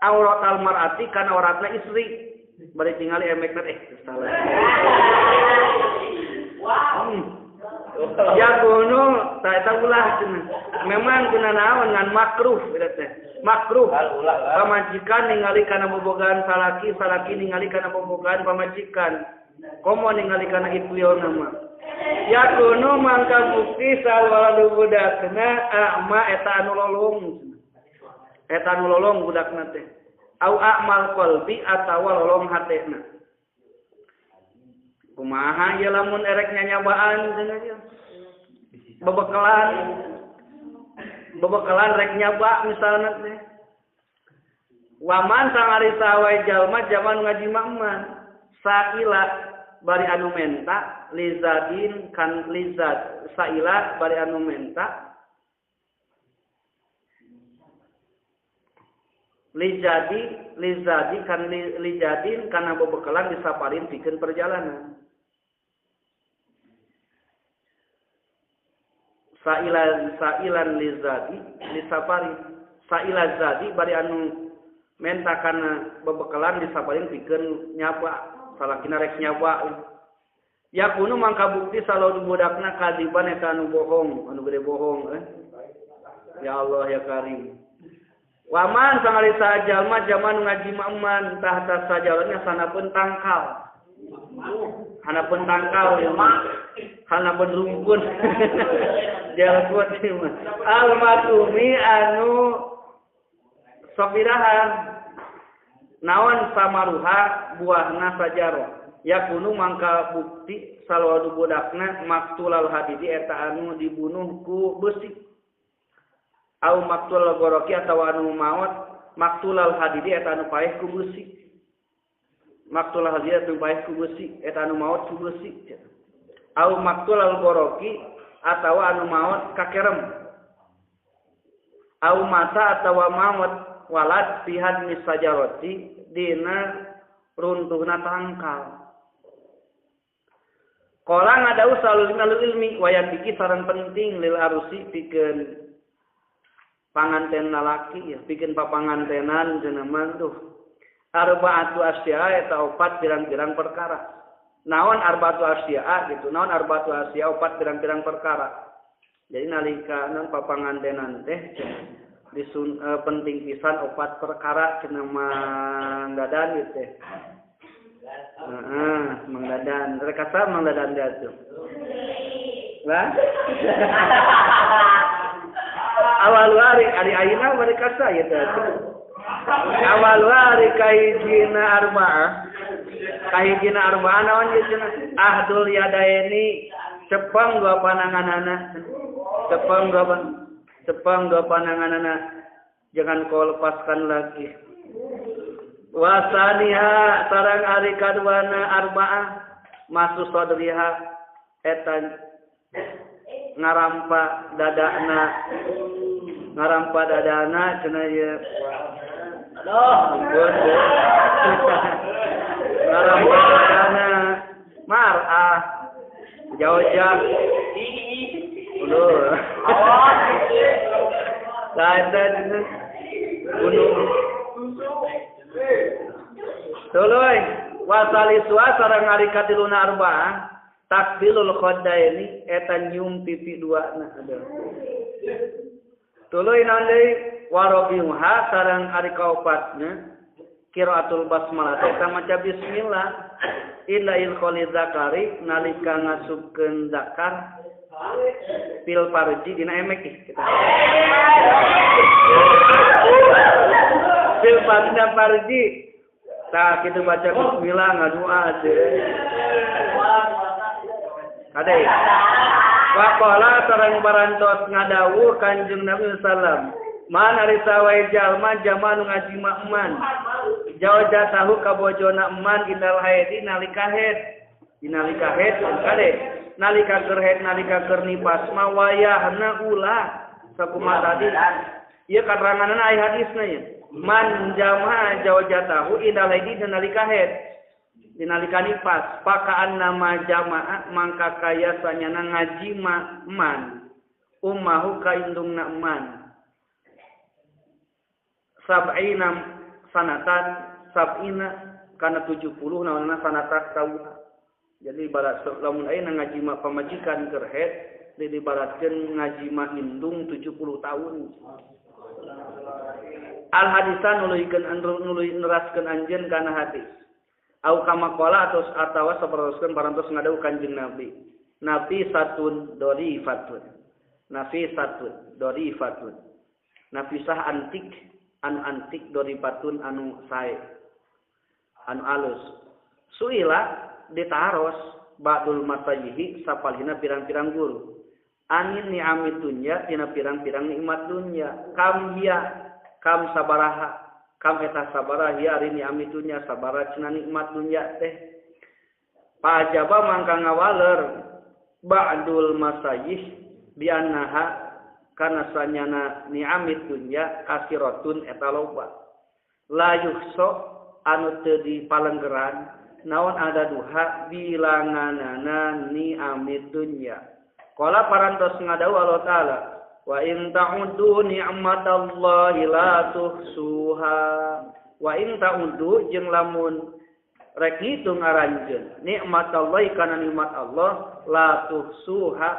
aurat al mar'ati kana auratna istri bari tingali emekna salah. Wow. Ya kuno tak eta ulah cenah. Memang kena naon ngan makruh eta teh. Makruh. Pamajikan ningali kana bobogaan salaki, salaki ningali kana bobogaan pamajikan. Komo ningali kana itliona mah. Ya kuno mangka bukti salwaladu budakna a'ma eta anu lolong. Eta anu lolong budakna teh. Au a'mal qalbi atawa lolong hatena. Kumaha ieu lamun erek nyanyabaan cenah ieu. Bebekalan rek nyaba misalna teh. Waman sangarisa wae jalma jaman ngaji makman saila bari anu menta lizadin kan lizad saila bari anu menta lijadi lizadi kan lijadin kana bebekalan disaparin pikeun perjalanan. Sailan sailan lizadi lisafari saila zadi bari anu menta kana bebekalan disaparin pikeun nyaba salakina rek nyaba ya kuno mangka bukti saladu budakna kadiban eta anu bohong anu gede bohong Ya Allah ya Karim. Waman sangarisa jalma jaman ngaji maman tahta sajarannya sanapun tangkal. Hanapun tangkal ya mah. Hanapun rumpun. Jalput mah. Almatumi anu sopirahan. Naon samaruha buahna sajaro. Yakunu mangka bukti salwadu budakna maktulal hadidi eta anu dibunuh ku besi. Au maktul goroki atawa anu maot maktulal hadidi eta anu paeh ku besi. Maktul hadidi eta paeh ku besi eta anu maot ku besi. Au maktulal goroki atawa anu maot kakerem. Au mata atawa maot walad pihad misajaroti dina runtuhna tangkal. Qala ngadau salul ilmi wayang biki saran penting lil arusi pikeun panganten lalaki ya bikin papangantenan jeneman tuh arbaatu asya eta opat pirang-pirang perkara. Naon arbaatu asya gitu, naon arbaatu asya opat pirang-pirang perkara. Jadi nalika naon papangantenan teh Penting pisan opat perkara cenah Mang Dadan ieu teh. Heeh, Mang Dadan. Rek kata Mang Dadan teh atuh. Lah. Awal ari ari ayeuna bari kasa ieu teh. Awal ari kahijina arba'ah. Kahijina arba'ah naon ieu cenah? Ahdul yadaini cepeng dua pananganana. Cepeng dua pananganana. Jangan kau lepaskan lagi. Wasaniha sareng ari kaduana arba'ah masu sadriha eta ngarampa dadana cenah ieu. Aduh, ngarampa dadana mar'ah jauh-jauh ulur. Eta gunung. Tuluy wasaliswa sareng ari katiluna arba'ah takbilul khaddaini eta nyium pipi duana. Aduh. Tuluy naon deui warabiha sareng ari kaopatna qiraatul basmalah eta maca bismillah illa il khali zakari nalika ngasupkeun zakar pil parji dina emek kita. Pil parji tah kitu baca bismillah ngadua teh. Kade. Waqala sareng barantos ngadawuh Kanjeng Nabi sallam. Man ari sawae jalma jama nu ngajima eman. Jauh jatahu ka bojona eman indal haidi nalika haid. Nalika haid kade. Nalika keur haid nalika keur nipas mah wayahna ulah sakumaha tadi. Ieu kateranganna aya hadisna ieu. Man jama jauh jatahu indal haidi nalika haid. Dinalika nipas pakaan nama jamaah mangka kaya sanyana ngajima eman ummahu ka indungna eman sab'ina sanatan sab'ina kana 70 naonna sanatan taun. Jadi ibarat lamun ayeuna ngajima pamajikan keur haid diibaratkeun ngajima indung 70 tahun. Al hadisan nuluykeun nuluy neraskeun anjeun kana hadis. Au kama qala atos atawa sapertoskeun parantos ngadawuh Kanjeng Nabi. Nafisatun dorifatun. Nafisatun dorifatun. Nafisah antik, anu antik dorifatun anu sae. Anu alus. Suila ditaros ba'dul masayihi sapalihna pirang-pirang guru. Anin ni'amid dunya tina pirang-pirang nikmat dunya. Kam hiya kam sabaraha. Kam eta sabara hiya ari ni'amid dunya sabara cenah nikmat dunya teh. Pajaba mangka ngawaler ba'dul masayih biannaha kana sanyana ni'amid dunya kasiratun eta loba. La yuhso anu teu dipalenggeran naon ada duha bilanganana ni'amid dunya. Qala parantos ngadawuh Allah Ta'ala wa in ta'uddu ni'matallahi la tuhsuha. Wa in ta'uddu jeung lamun rek ngitung aranjeun nikmatallahi kana nikmat Allah la tuhsuha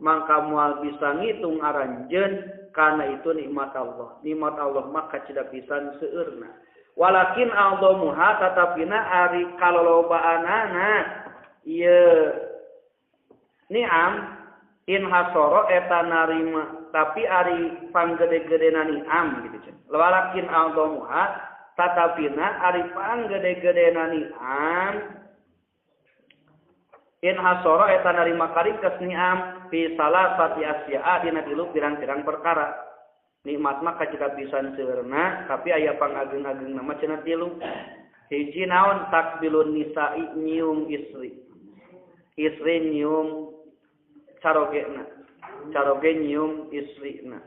mangka moal bisa ngitung aranjeun kana itu nikmat Allah. Nikmat Allah mah kacida pisan seueurna. Walakin a'dhamuha tatapina ari kalolobaanana ieu ni'am in hasoro eta narima tapi ari panggede-gedena ni'am gitu cenah. Walakin a'dhamuha tatapina ari panggede-gedena ni'am in hasoro eta narima karingkes ni'am fi salasati asya'a dina tilu pirang-pirang perkara. Nikmat mah kacida pisan seueurna tapi aya pangageung-ageungna mah cenah tilu. Hiji naon takbilun nisa'i nyium istri. Istri nyium carogena. Caroge nyium istrina.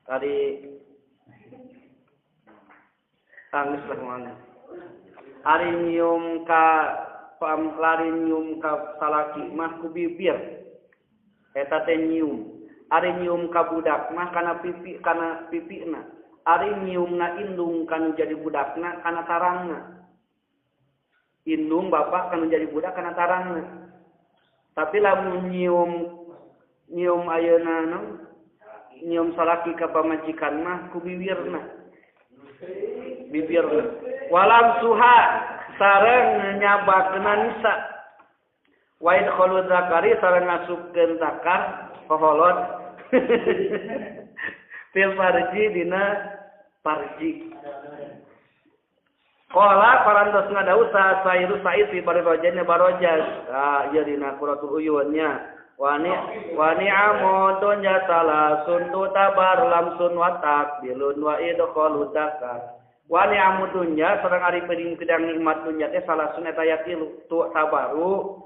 Tadi tangis lah mana. Ari nyium ka lari nyium ka salaki mah ku bibir. Eta teh nyium. Ari nyium ka budak mah kana pipi kana pipina. Ari nyiumna indung kanu jadi budakna kana tarangna. Indung bapak kanu jadi budak kana tarangna. Tapi lamun nyium nyium ayeuna naon? nyium salaki ka pamajikan mah ku bibirna. Bibirna. Walam suha sareng nyabakna nisa. Wa idkhalu zakari sareng ngasupkeun zakar poholot. Fil farji dina farji. Qala parantos ngadau sairu sa'id fi barojanya barojas. Ah ieu dina Quratul Uyun nya. Wa ni'amu dunya salasun tu tabar lamsun wa takbilun wa idkhalu zakar. Wa ni'amu dunya sareng ari pedang nikmat dunya teh salasun eta aya tilu tu tabaru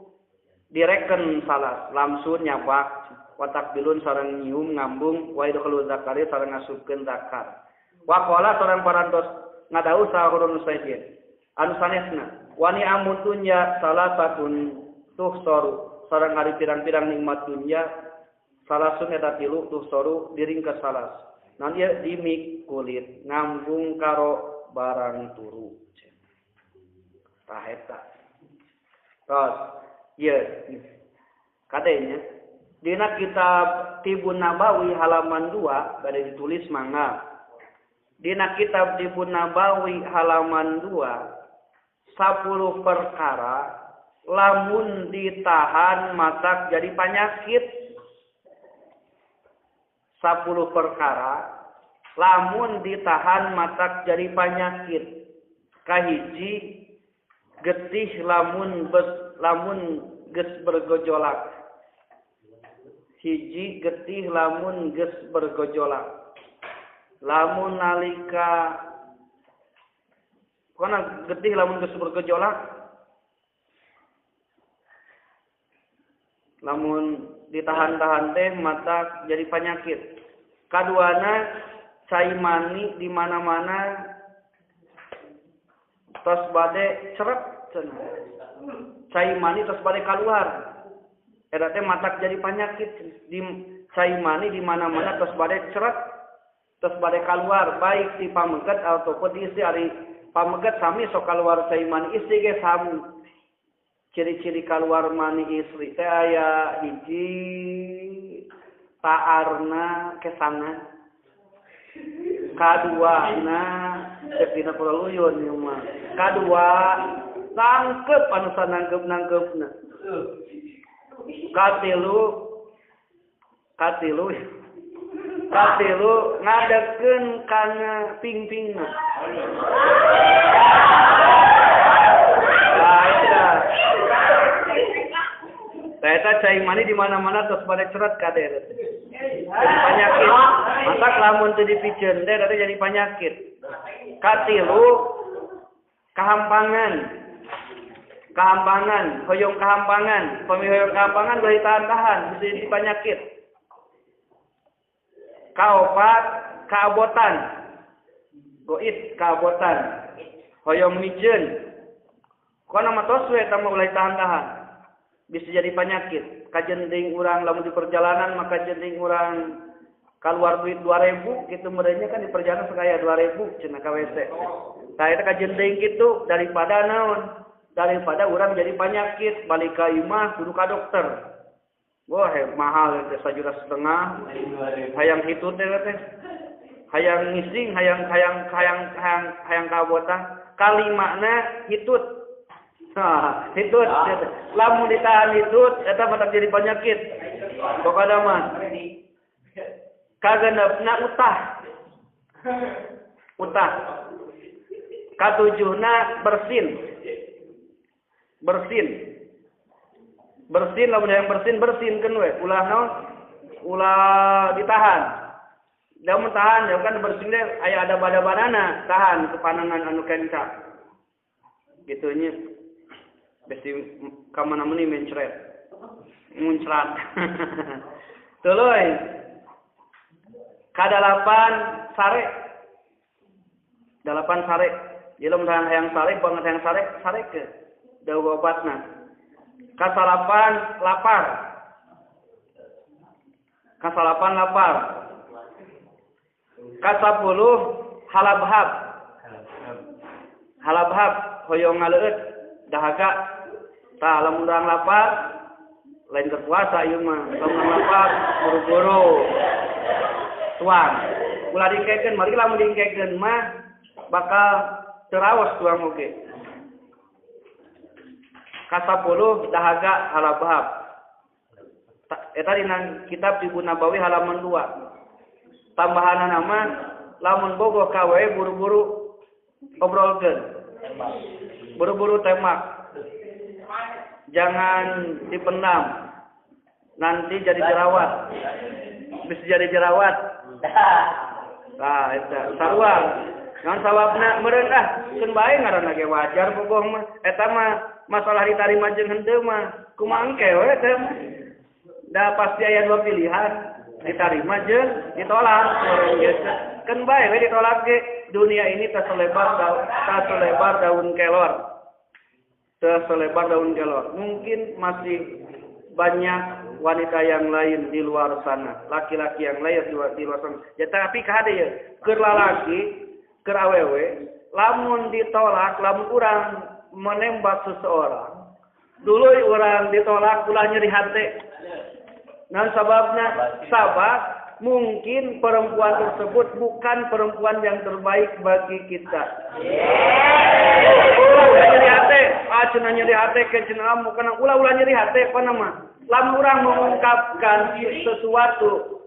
direken salas lamsun nyabak wa takbilun sareng nyium ngambung wa idkhalu zakari sareng ngasupkeun zakar. Wa qala sareng parantos ngadau sahurun sajen anu sanesna wa ni'amu dunya salasatun tuhsoru sareng ari pirang-pirang nikmat dunya salasun eta tilu tuhsoru diringkes salas. Naon ieu dimik kulit ngambung karo barang turu. Tah eta. Tos ieu kadenya dina kitab Tibun Nabawi halaman 2 bade ditulis mangga. Dina kitab Tibun Nabawi halaman 2 10 perkara lamun ditahan matak jadi penyakit. 10 perkara lamun ditahan matak jadi penyakit. Kahiji getih lamun lamun geus bergejolak. Hiji getih lamun geus bergejolak. Lamun nalika kana getih lamun geus bergejolak, lamun ditahan-tahan teh mata jadi penyakit. Kaduana cai mani di mana-mana tos bade cerep cenah. Cai mani tos bade kaluar. Eta teh matak jadi penyakit. Di cai mani di mana-mana tos bade cerep tos bade kaluar baik di pameget ataupun di istri. Ari pameget sami sok kaluar cai mani, istri ge sami. Ciri-ciri kaluar mani istri teh aya hiji taarna kesangan, kaduana cek dina Qur'an ieu mah, kadua nangkep anu sanangkep-nangkepna, katilu ngadekeun kana pingpingna. Nah, eta. Eta cai mani di mana-mana terus pada ceret kade teh. Jadi penyakit. Matak lamun teu dipiceun teh eta jadi penyakit. Katilu kahampangan. Kahampangan, hoyong kahampangan, pami hoyong kahampangan ulah ditahan-tahan bisa jadi penyakit. Kaopat kaabotan. Goit kaabotan. Hoyong miceun. Kana mah tos we eta mah ulah ditahan-tahan. Bisa jadi penyakit. Kajending urang lamun di perjalanan maka jending urang keluar duit 2000 gitu merenya kan di perjalanan sekaya 2000 cenah ka WC. Tah eta kajending kitu daripada naon? Daripada urang jadi penyakit balik ka imah kudu ka dokter. Wah, mahal teh 1,5 juta. Hayang kitu teh teh. Hayang ngising, hayang kabotan. Kalimana hitut. Nah, hitut. Lamun ditahan hitut eta batak jadi penyakit. Pokokna mah kagenepna utah. Utah. Katujuhna bersin. Bersin. Bersin lamun yang bersin bersinkeun we, ulah naon? Ulah ditahan. Lamun tahan ya kan bersin teh aya ada bada-badana, tahan kepanangan anu kenca. Gitu nya. Besi ka mana-mana mencret. Muncrat. Tuluy. Kadalapan sare. Dalapan sare. Jadi lamun hayang sare banget hayang sare, sare ke daun obatna. Kasalapan lapar. Kasalapan lapar. Kasapuluh halabhab. Halabhab hoyong ngaleueut dahaga. Tah lamun urang lapar lain keur puasa ieu mah. Lamun lapar buru-buru. Tuang. Ulah dingkekeun, mari lamun dingkekeun mah bakal terawas tuang oge. Kasapuluh dahaga halabahab. Eta dina kitab Ibu Nabawi halaman 2. Tambahanana mah lamun bogoh ka we buru-buru obrolkeun. Buru-buru tembak. Jangan dipendam. Nanti jadi jerawat. Bisa jadi jerawat. Nah, eta sarua. Naon sababna meureun ah keun bae ngaranna ge wajar bogoh mah. Eta mah masalah ditarima jeung henteu mah kumaha engke we teh mah. Da pasti aya dua pilihan, ditarima jeung ditolak. Meureun geus keun bae we ditolak ge. Dunia ini tak selebar daun kelor. Selebar daun kelor. Mungkin masih banyak wanita yang lain di luar sana, laki-laki yang lain di luar sana. Ya tapi kade ya, keur lalaki, keur awewe, lamun ditolak, lamun urang menembak seseorang, dulu urang ditolak ulah nyeri hate. Nah sababna, sabab mungkin perempuan tersebut bukan perempuan yang terbaik bagi kita. Ulah nyeri hate, ah cenah nyeri hate ke cenah bukan ulah nyeri hate apa nama? Lamun urang mengungkapkan sesuatu,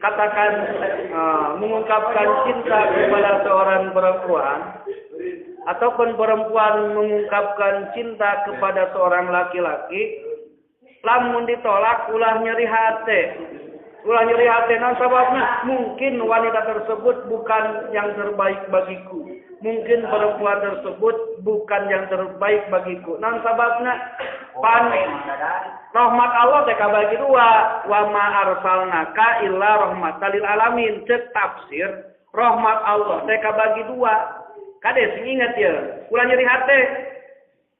katakan mengungkapkan cinta kepada seorang perempuan, ataupun perempuan mengungkapkan cinta kepada seorang laki-laki, lamun ditolak ulah nyeri hate. Ulah nyeri hate, nah sababna mungkin wanita tersebut bukan yang terbaik bagiku. Mungkin perempuan tersebut bukan yang terbaik bagiku. Nah sababna pan rahmat Allah teh kabagi dua, wa ma arsalnaka illa rahmatan lil alamin. Cek tafsir rahmat Allah teh kabagi dua. Kade sing ingat ya, ulah nyeri hate.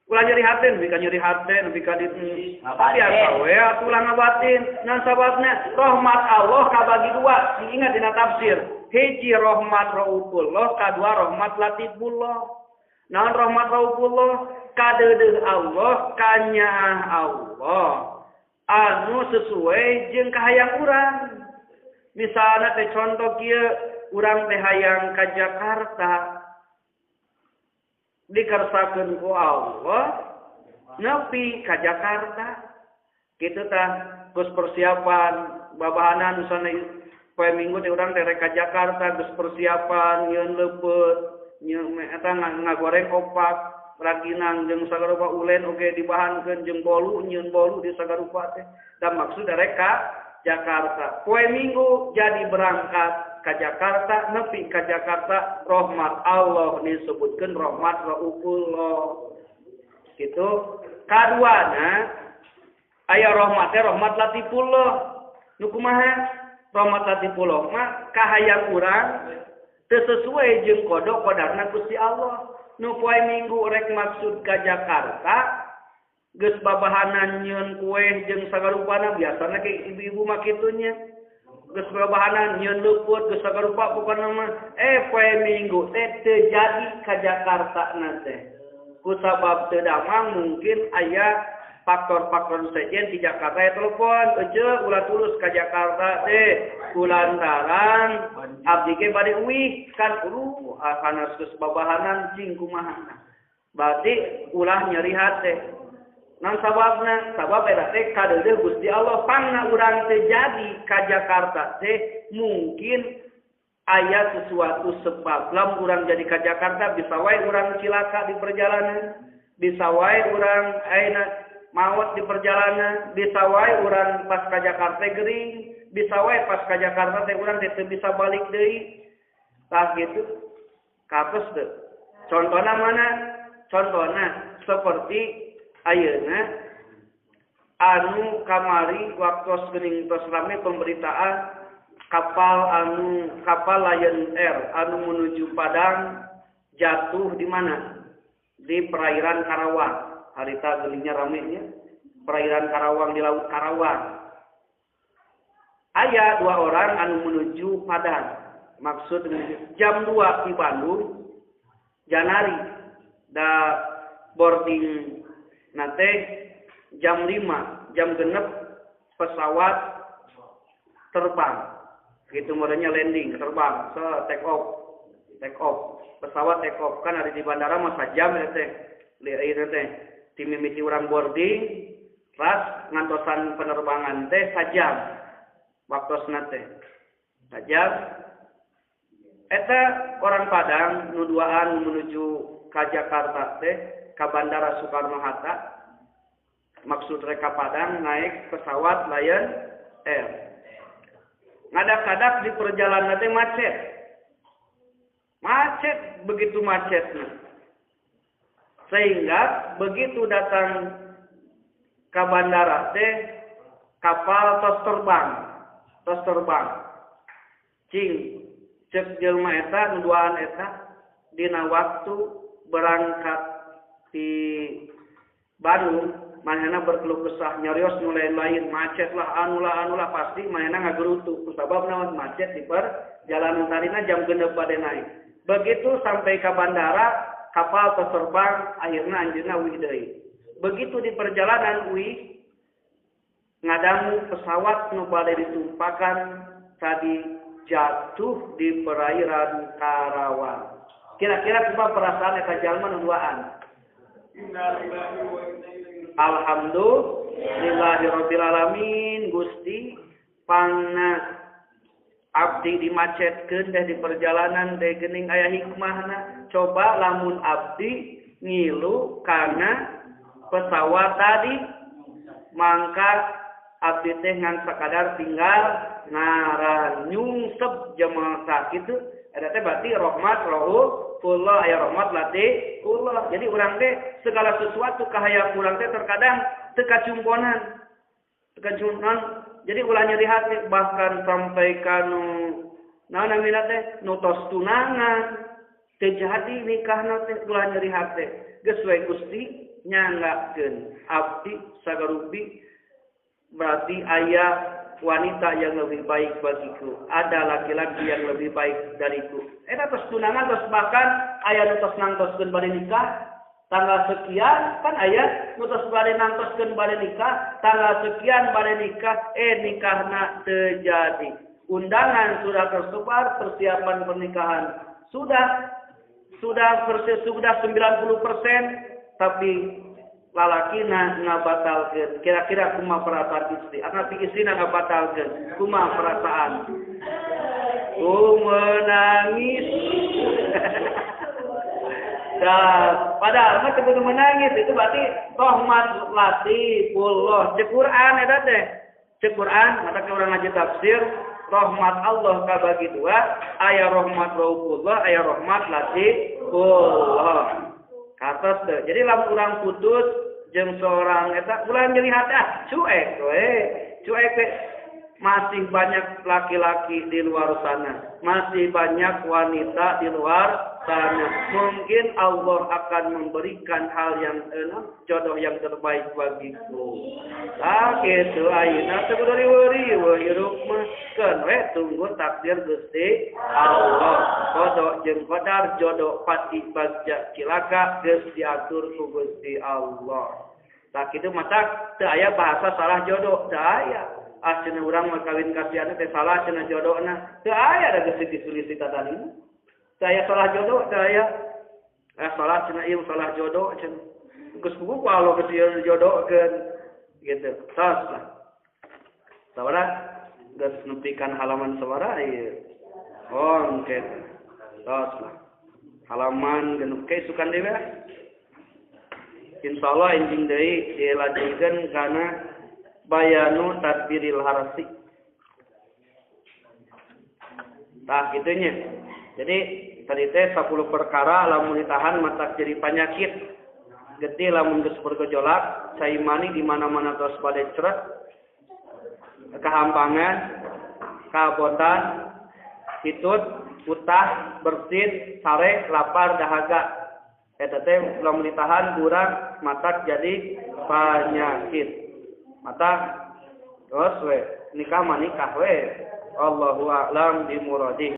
Ulah nyeri hate, nepi ka nyeri hate, nepi ka ditu. Biasa we atuh ulah ngabatin. Nah sababna rahmat Allah kabagi dua, sing ingat dina tafsir. Hiji rahmat raufullah, kadua rahmat latifullah. Naon rahmat raufullah? Kadeudeuh Allah, kanyaah Allah. Anu sesuai jeung kahayang urang. Misalna teh contoh kieu, urang teh hayang ka Jakarta. Dikersakeun ku Allah nepi ka Jakarta. Kitu tah geus persiapan babahanan misalna poe Minggu teh urang teh rek ka Jakarta geus persiapan nyieun leupeut, nyieun eta ngagoreng opak, raginang jeung sagarupa ulen oge dibahankeun jeung bolu, nyieun bolu di sagarupa teh. Da maksud rek ka Jakarta. Poe Minggu jadi berangkat ka Jakarta, nepi ka Jakarta rahmat Allah disebutkeun rahmat raufullah. Gitu. Kaduana aya rahmat teh rahmat latifullah. Nu kumaha? Rahmat latifullah mah kahayang urang teu sesuai jeung kodok kodarna Gusti Allah. Nu poe Minggu rek maksud ka Jakarta geus babahanan nyieun kue jeung sagarupana, biasana ke ibu-ibu mah kitu nya. Geus babahanan nyieun leupeut geus sagarupa pokona mah poe Minggu teh teu jadi ka Jakarta na teh. Ku sabab teu damang mungkin aya faktor-faktor sejen di Jakarta ya telepon ece ulah tulus ka Jakarta teh kulantaran abdi ge bade uih kan uluh hanas geus babahanan cing kumaha. Berarti ulah nyeri hate. Naon sababna? Sabab eta teh kadeudeuh Gusti Allah pangna urang teh jadi ka Jakarta teh mungkin aya sesuatu sebab. Lamun urang jadi ka Jakarta bisa wae urang cilaka di perjalanan, bisa wae urang ayeuna maot di perjalanan, bisa wae urang pas ka Jakarta gering, bisa wae pas ka Jakarta teh urang teh teu bisa balik deui. Tah kitu. Kapes teu. Contohna mana? Contohna seperti ayeuna anu kamari waktos geuning tos rame pemberitaan kapal Lion Air anu menuju Padang jatuh di mana? Di perairan Karawang. Harita geningnya rame nya. Perairan Karawang di Laut Karawang. Aya dua orang anu menuju Padang. Maksud jam 2 di Bandung Janari da boarding nate jam 5, jam genep pesawat terbang. Gitu modalnya landing, terbang, so take off. Pesawat take off kan ada di bandara mah sajam ya teh. Ieu teh ti mimiti urang boarding, ras ngantosan penerbangan teh sajam. Waktosna teh. Sajam. Eta orang Padang nu duaan menuju ka Jakarta teh ka Bandara Soekarno Hatta. Maksud reka Padang naik pesawat Lion Air. Ngadak-ngadak di perjalanan teh macet. Macet, begitu macetnya. Sehingga begitu datang ke bandara teh kapal tos terbang. Cing cek jelema eta nu duaan eta dina waktu berangkat di Bandung manehna berkeluh kesah nyarios nu lain-lain macet lah anulah pasti manehna ngagerutu kusabab naon macet di perjalanan tadina jam 6 bade naik. Begitu sampai ke bandara kapal terbang akhirna anjeunna uih deui. Begitu di perjalanan uih ngadangu pesawat nu bade ditumpakan tadi jatuh di perairan Karawang. Kira-kira kumaha perasaan eta jalma nu duaan? Alhamdulillahirabbil alamin Gusti pangna abdi dimacetkeun teh di perjalanan teh geuning aya hikmahna. Coba lamun abdi ngilu kana pesawat tadi mangka abdi teh ngan sakadar tinggal ngaranyungsep jemaah kitu eta teh berarti rahmat rohullah aya rahmat latifullah. Jadi urang teh segala sesuatu kahayang urang teh terkadang teu kacumponan. Jadi ulah nyeri hati bahkan sampai kanu naon namina teh nu tos tunangan teu jadi nikahna teh ulah nyeri hati. Geus we Gusti nyanggakeun abdi sagarupi berarti aya wanita yang lebih baik bagiku, ada laki-laki yang lebih baik dariku. Eta tos tunangan tos bahkan aya nu tos nangtoskeun bade nikah tanggal sekian kan aya nu tos bade nangtoskeun bade nikah tanggal sekian bade nikah nikahna teu jadi. Undangan sudah tersebar, persiapan pernikahan sudah 90% tapi lalakina ngabatalkeun. Kira-kira kumaha perasaan istri? Atau istrina ngabatalkeun? Kumaha perasaan? Oh, menangis. Nah, padahal mah teu menangis itu berarti rahmat latifullah. Cek Quran eta teh. Cek Quran mata ke urang ngaji tafsir rahmat Allah kabagi dua, aya rahmat raufullah, aya rahmat latifullah. Katos teh. Jadi lamun urang putus jeung seorang eta ulah nyeri hati ah cuek we. Cuek we. Masih banyak laki-laki di luar sana, masih banyak wanita di luar sana. Mungkin Allah akan memberikan hal yang enak, jodoh yang terbaik bagiku. Ah kitu ayeuna teu kudu riweuh hirup mah keun we tunggu takdir Gusti Allah. Qada jeung qadar jodoh pati bagja cilaka geus diatur ku Gusti Allah. Tah kitu mata teu aya bahasa salah jodoh, teu aya. Ah cenah urang mah kawin kasihan teh salah cenah jodohna. Teu aya da geus disulisi tadina. Teu aya salah jodoh, teu aya. Ah salah cenah ieu salah jodoh cenah. Geus kuku kalau geus jodohkeun gitu. Tos lah. Sabaraha geus nepikan halaman sabaraha ieu? Oh, engke. Tos lah. Halaman genep ke isukan deui we. Insyaallah enjing deui dilajengkeun kana bayanu tadbiril harsi. Tah gitunya. Jadi tadi teh 10 perkara lamun ditahan matak jadi penyakit. Getih lamun geus bergejolak, cai mani di mana-mana tos bade ceret, kehampangan, kabotan, hitut, utah, bersin, sare, lapar, dahaga. Eta teh lamun ditahan kurang matak jadi penyakit. Mata terus we nikah mah nikah we. Allahu a'lam bi muradi.